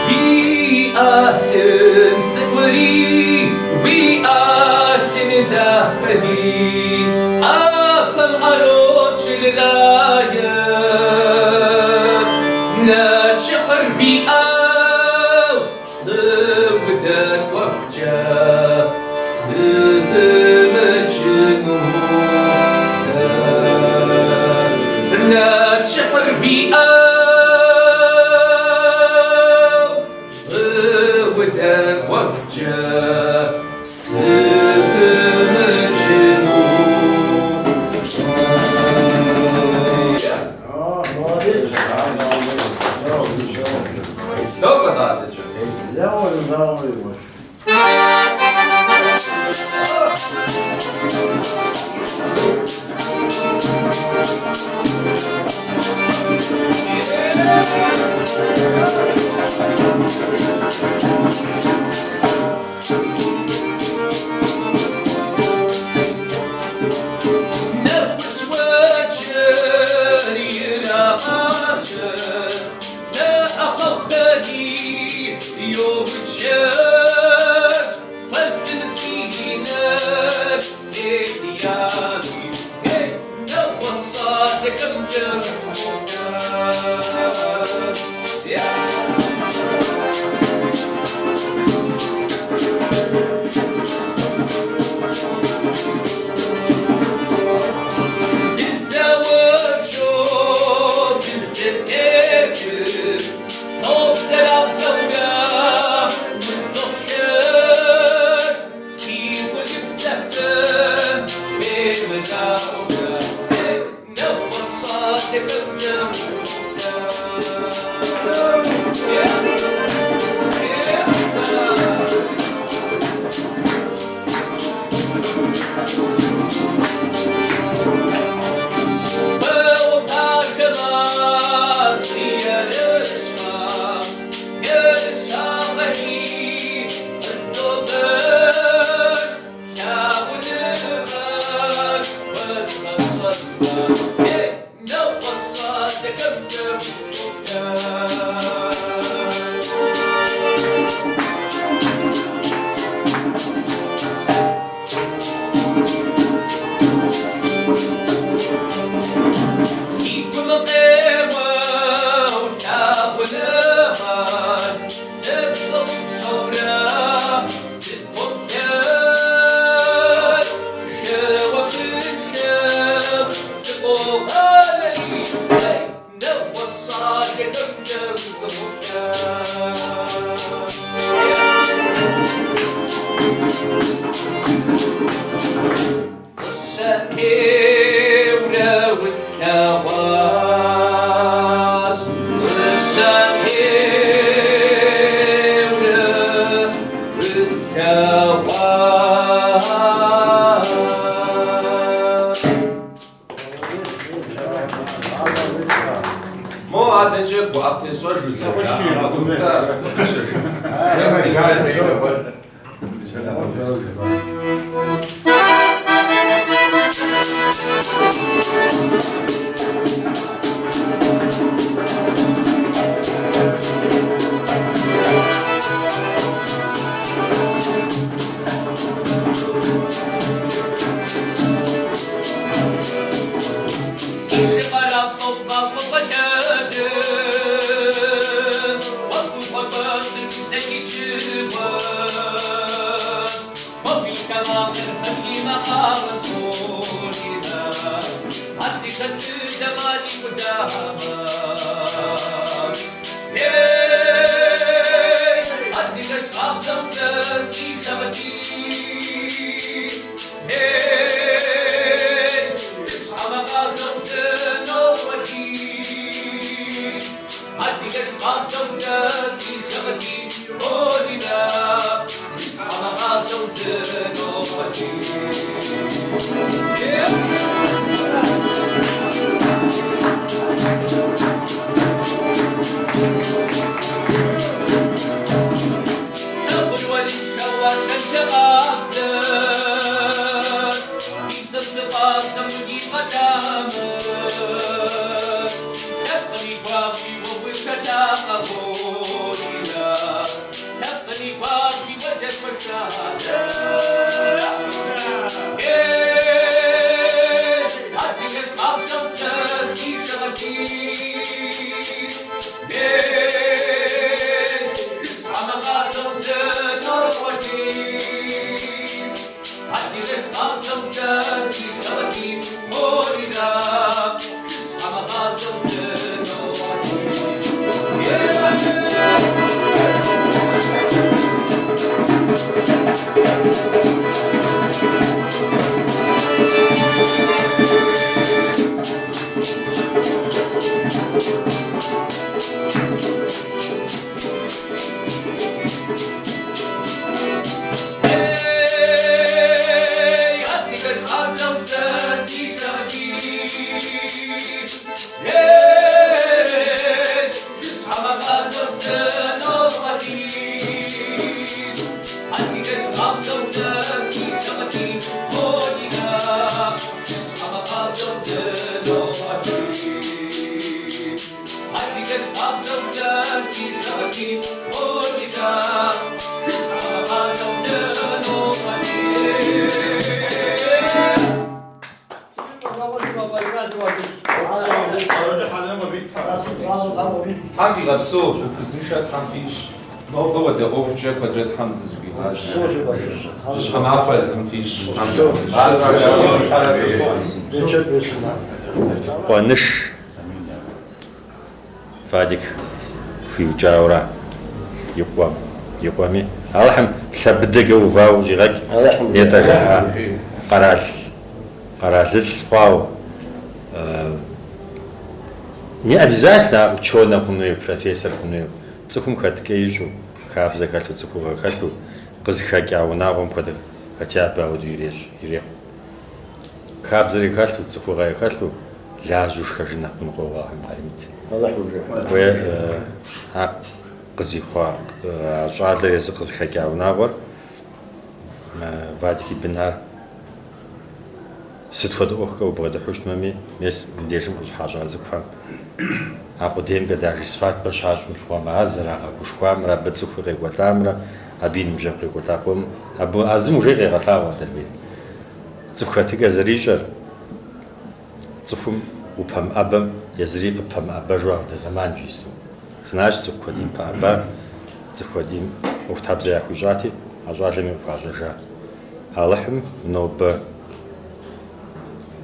Уи ӏэлъын цӏыкӏури, уи ӏэлъын дахэри, ӏэпэм ӏэрокӏыр Рае. Нэчыхьыр уиӏэу лӏы удэкӏуэхукӏэ сыпымыкӏыну сэ. Нэчыхьыр уиӏэу лӏы удэкӏуэхукӏэ сыпымыкӏыну сэ. Докӏуэ адэкӏэ. Нэхущ уэчыр ирагъажьэ, Зэӏэпэгъухэри йоучэкӏ, Мэзым си нэр тедиями, Ей, нэгъуэщӏ щӏалэхэмкӏэ сыноплъэкӏ. Дызэуэчу дыздытетыр, Собзэрабзэурэ. Мо адэкӏэ гуӏэфӏтещӏэж Тхьэм фигъэпсэу, узыншэ Тхьэм фищӏ. Нобэ хуэдэ ӏуэхукӏэ куэдрэ Тхьэм дызыхуигъазэ. Жьыщхьэ махуэ Алыхьым фищӏ, Тхьэм фигъэузыншэ. Къуэныш Вадик хуиукӏауэра и къуэм, и къуэми. Алыхьым лъэ быдэкӏэ увауэ къыщӏигъэкӏ, нетӏэ жаӏа къэрал. къэралылӏ хъуауэ, не обязательно ар учёнэ хъун хуейуэ, профессор хъун хуейуэ, цӏыхум хэтыкӏэ ищӏу, хабзэ хэлъу, цӏыхугъэ хэлъу, къызыхэкӏа унагъуэм хуэдэ хотя бы ауэдэу ирещӏ, ирехъу. Хабзэри хэлъу, цӏыхугъэри хэлъу, лажьэу шхэжын нэхъ гуныкъуэгъуэ Алыхьым къаримыт. Уэ а къызихъуа а щӏалэр езы къызыхэкӏа унагъуэр, Вадик и бынхэр сыт хуэдэ ӏуэхукӏэ убгъэдыхьу щытмэми, мес мыбдежым къыщӏыхьа щӏалэ цӏыкӏухэм а къудеймкӏэ даже свадьбэ щащӏым щыгъуэм ар зэрагъэгушхуамрэ, абы цӏыхуу къекӏуэлӏамрэ, абы и ныбжьэгъу къекӏуэлӏа къомым, абы а зым уже къегъэлъагъуэ Адэлбий. Цӏыху хэтыкӏэ зэрищӏэр, цӏыхум упэмыӏэбэм, езыри къыппэмыӏэбэжу апхуэдэ зэман иджысту. Значит, цӏыху куэдым пэӏэба, цӏыху куэдым ӏуэхутхьэбзэ яхуищӏати, а щӏалэми къыхуащӏэжа. Алыхьым нобэ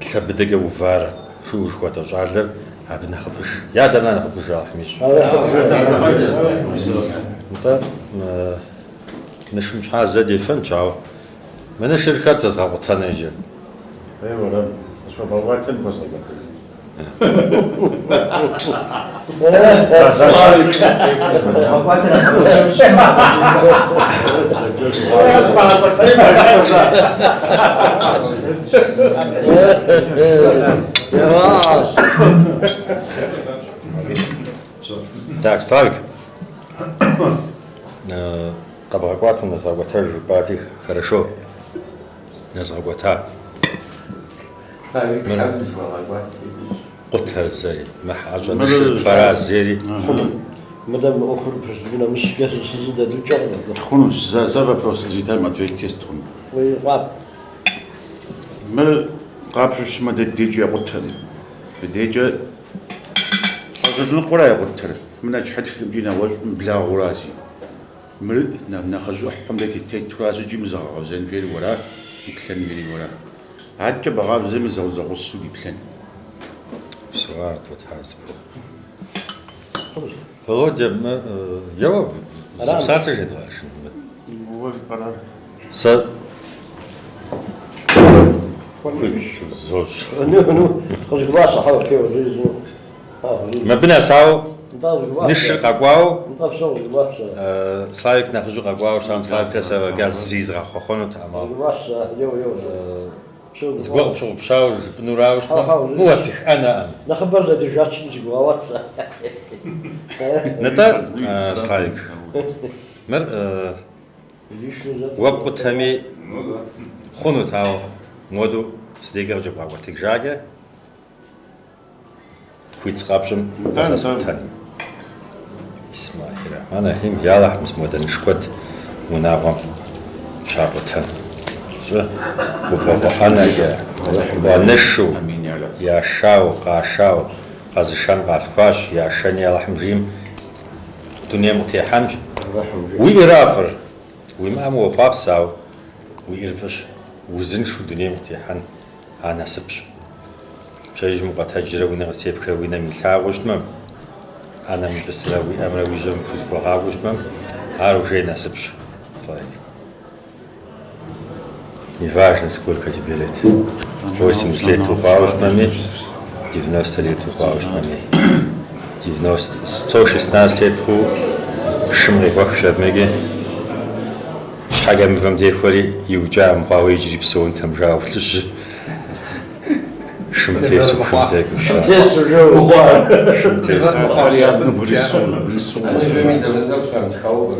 лъэ быдэкӏэ уварэ жыӏэу жыхуэтӏэ щӏалэр абы нэхъыфӏыж. И адэм нэхъ нэхъыфӏыж Алыхьым ищӏ. Нтӏэ, мы нышым щхьа зэ дефэнщ, ауэ мы нышыр хэт зэзгъэкъутэну иджы? Ей, уэрэм, къысхуэбгъэкӏуатэм пхуэзгъэкӏуэтэжынщ. Так, Славик, къэбгъэкӏуатэм нэзгъэкӏуэтэж жыпӏати, хорошо, нэзгъэкӏуэта. Къутэр зэри, мы хьэщӏэ нышыр фэра зери. Мыдэ мы ӏуэхур пэжу нэмыщӏкӏэ зыдэдукӏэ хъуну. Хъунущ, сэ вопрос къызитам ответ ест хъуну. Уи къуап. Мыр къапщӏу щытмэ дэ дежкӏэ якъутэм. Мыдейкӏэ лӏэщӏыгъуэ ныкъуэра якъутэр. Мы нэчыхьытхымкӏи нэгъуэщӏым благъураси. Мыр нэхъыжьыхьхэм дэ тетуращ икӏи мы зыгъэкъэбзэн хуейр уэра, диплъэн хуейри уэра. Адэкӏэ бгъабзэми зэгъусэу диплъэн. Псыгъар тотхьэзыху. Володя, мы еуэ, зы псалъэ жедгъэӏэжын. Уэ жыпӏэра? Сэ хуит зощӏ. Мыбы нэсауэ нышыр къэкӏуауэ, Славик нэхъыжьу къэкӏуауэ щытам, Славикрэ сэ фӏэкӏа зыри згъэхъуэхъуэнутэкъым, ауэ зыгуэр къыпщыгъупщауэ жыпӏэнурауэ щытмэ, мы уэсыхӏэнэӏым. Нэхъыбэр зэдыжачым си гугъауэт сэ. Нтӏэ, Славик, мыр уэ пкъутэми хъунут, ауэ мыуэду сыдекӏэ къыкӏэбгъэкӏуэтыжакӏэ, Хуит сыкъэпщӏым зэскъутэн. Бисмиллахи рахьмани рахьим. Яллахь, мис мыуэдэ ныш куэд унагъуэм щакъутэн. Щӏы, гуфӏэгъуэ ӏэнэкӏэ, къуэнышу, яшау, къашау, къэзышэн къалъхуащ, яшэни Алыхьым жиӏэм дунейм къытехьэнщ. Уиӏэра фӏыр? Уимыӏэм уохъуапсэ, ауэ уиӏэр фӏыщ. Узыншэу дунейм къытехьэн. Ар насыпщ. Пщэдджыжьым укъэтэджрэ уи нэ къызэтепхрэ уи нэм илъагъуу щытмэ, ӏэнэм утӏысрэ уи ӏэмрэ уи жьэм пхузэхуэгъакӏуэу щытмэ, ар уже насыпщ, Славик. Неважно, сколько тебе лет. 80 лет ухъуауэ щытмэми, 90 лет ухъуауэ щытмэми, 90, 116 лет хъуу шым къехуэхщ абымикӏи. Щхьэкӏэ мывэм техуэри иукӏа мыхъуауэ иджыри псэунтэм жауэ лӏыжьыр. Шым тесу бгым дэкӏыу. Шым тесу жэу мыхъуар. Шым тесу.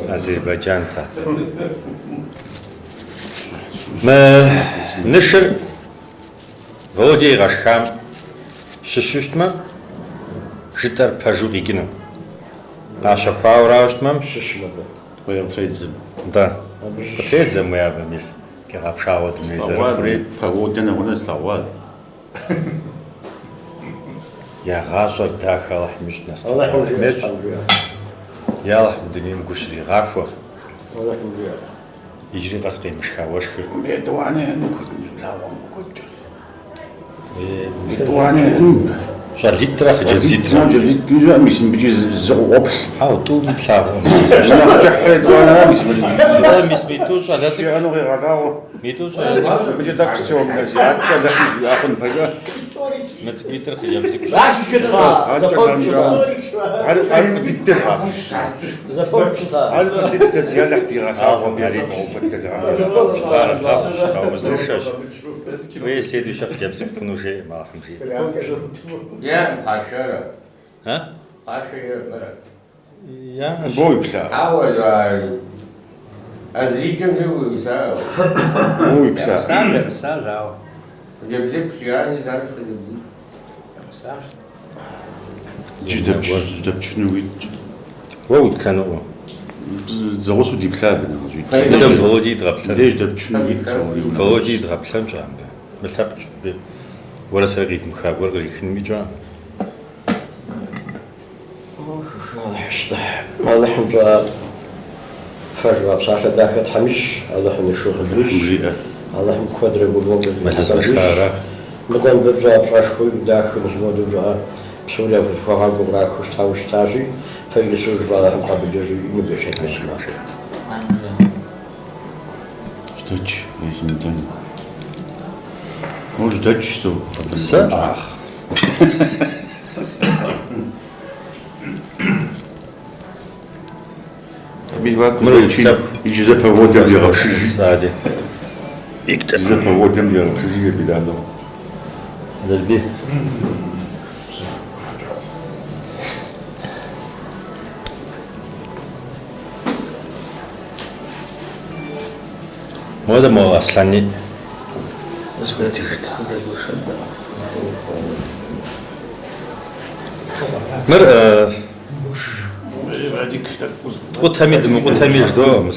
Азербайджанта. Мы нышыр Володя игъэшхам щыщу щытмэ, жытӏэр пэжу къикӏыну. Къащэхуауэрауэ щытмэ, Щыщым абы. Уей къытредзэм. Нтӏэ, къытредзэм уи абы, мис, кӏэгъэпшауэ дуней зэрыхъури. Погодэ нэгъунэ слъэгъуар. Я гъащӏэр дахэ Алыхьым ищӏ, насыпыфӏэ Алыхьым ещӏ. Я Алыхь мы дунейм гу щригъахуэ. Иджыри къэс къемышха уэшхыр. Етӏуанэ ену куэд щӏылагъуэм куэдкӏэ. Етӏуанэ ену. Щӏалитӏрэ хъыджэбзитӏрэ. Хъыджэбзитӏми жаӏэ, мис мыбыкӏи зы къыкъуоплъ. Хьэуэ, тӏуми плъагъукъым. Нэхъ кӏыхьрэ етӏуанэра мис мыр. Нтӏэ, мис митӏу щӏалэ цӏыкӏу. Жиӏэну къегъэлъагъуэ. Митӏу щӏалэ цӏыкӏу. Мыбыкӏэ тӏэкӏу стеомнэзи, аткӏэ Алыхьым жиӏа хъун пэжа? Мы цӏыкӏуитӏыр хъыджэбз цӏыкӏущ. Аткӏэ Алыхьым жиӏа хъун. Ар ар фӏы дыдэщ. Ар фӏы дыдэщ, Алыхь дигъэлъагъуэм Бэрэлъагъущ, узыншэщ. Уей, следующэ хъыджэбз цӏыкӏу хъуну жеӏэ, Алыхьым жиӏэ. Е, пхъашэрэ. А? Пхъашэ е мырэ. Бо уиплъа? Ауэ а зриджэм де уиӏуса. Бо уиплъа? Еӏусащ, ауэ. Хъыджэбзыку жиӏази, зарыщ хъыджэбзыку. Еӏусащ. Джы дэпчыну уит. Уэ уиплъэнукъым. Зэгъусэу диплъа абы нэхъыжьитӏ. Мыдэ Володи дгъэплъэн. Деж дэпчыну уит, Володи дгъэплъэнщ а мыбы. Мы лъэпкъщ мыбы. Уэрэ сэрэ къидмыха гуэр кърихынми тщӏэкъым. Алыхьым пщӏа фэ жыфӏа псалъэ дахэ Тхьэм ищӏ, Алыхьым и шыкур ищӏ, Алыхьым куэдрэ гуфӏэу Мэлызгъэшха ара. Мыдэ мыбы пщӏа пщӏэшхуи дахэу мыщымуэдэу пщӏа псори яхузэхуагъакӏуэу кърахыу щытауэ щытащи, фэ иджыпсту жыфӏа Алыхьым къабыл ищӏи ину берычэт бесын. Ждэч, езымыдэн. О, ждэч, зо. Сэ? Ах. Мыр иджы зэ погодэм дегъэпшыж. Иджы зэ погодэм дегъэпшыжи ебиланэ. Адэлби. Модэ мо Аслъэни. Мыр ткъутэми дымыкъутэми жыдоӏэ.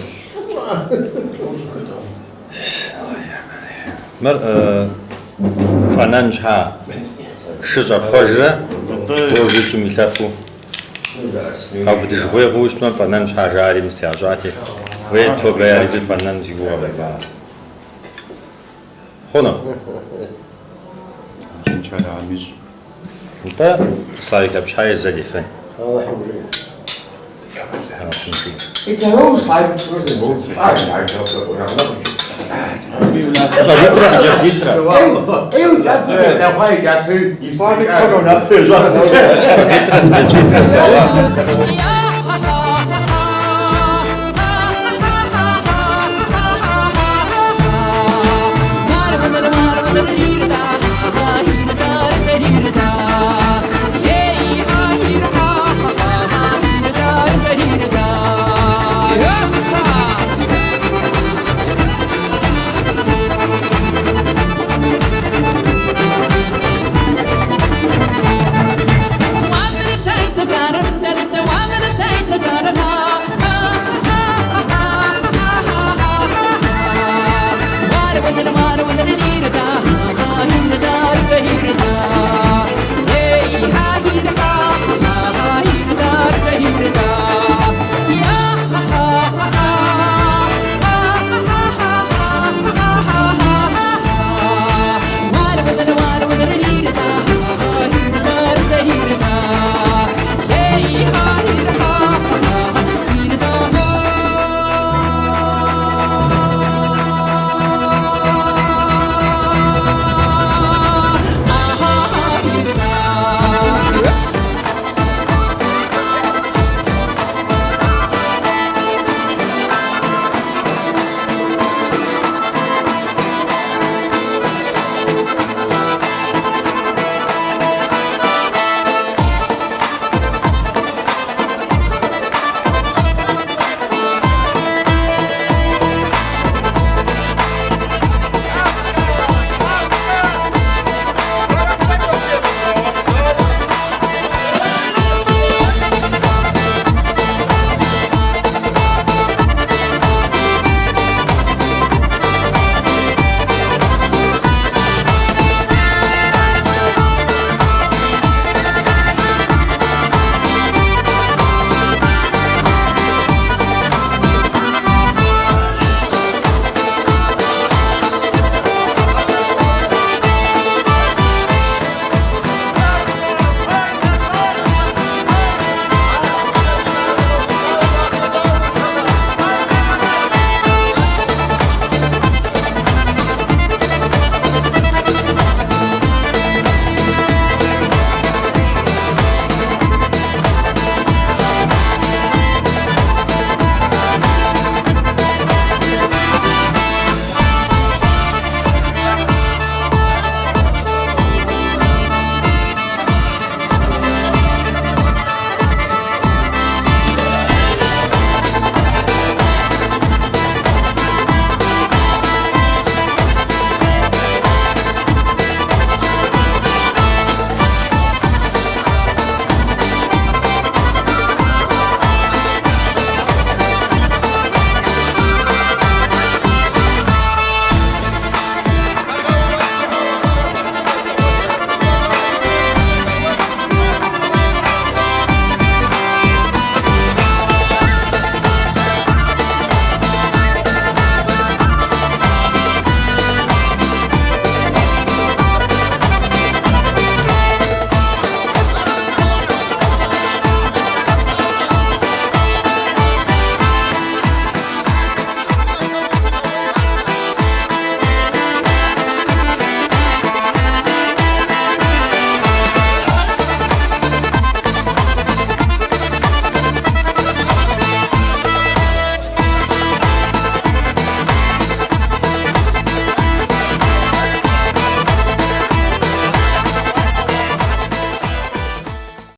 Мыр фӏэнэн щхьа шы щӏэпхъуэжрэ божу щӏым илъэфу. Къэубыдыжыгъуей хъууэ щытмэ, фӏэнэн щхьа жари мис ящӏати. Уей, тобэ яриби фӏэнэн си гугъэм. Хъуну? Нтӏэ, Славик абы щхьа езыр дефэн. Алыхьым жиӏэ. Алыхьым жиӏэ. Щӏалитӏрэ хъыджэбзитӏрэ. Щӏалитӏрэ хъыджэбзитӏрэ.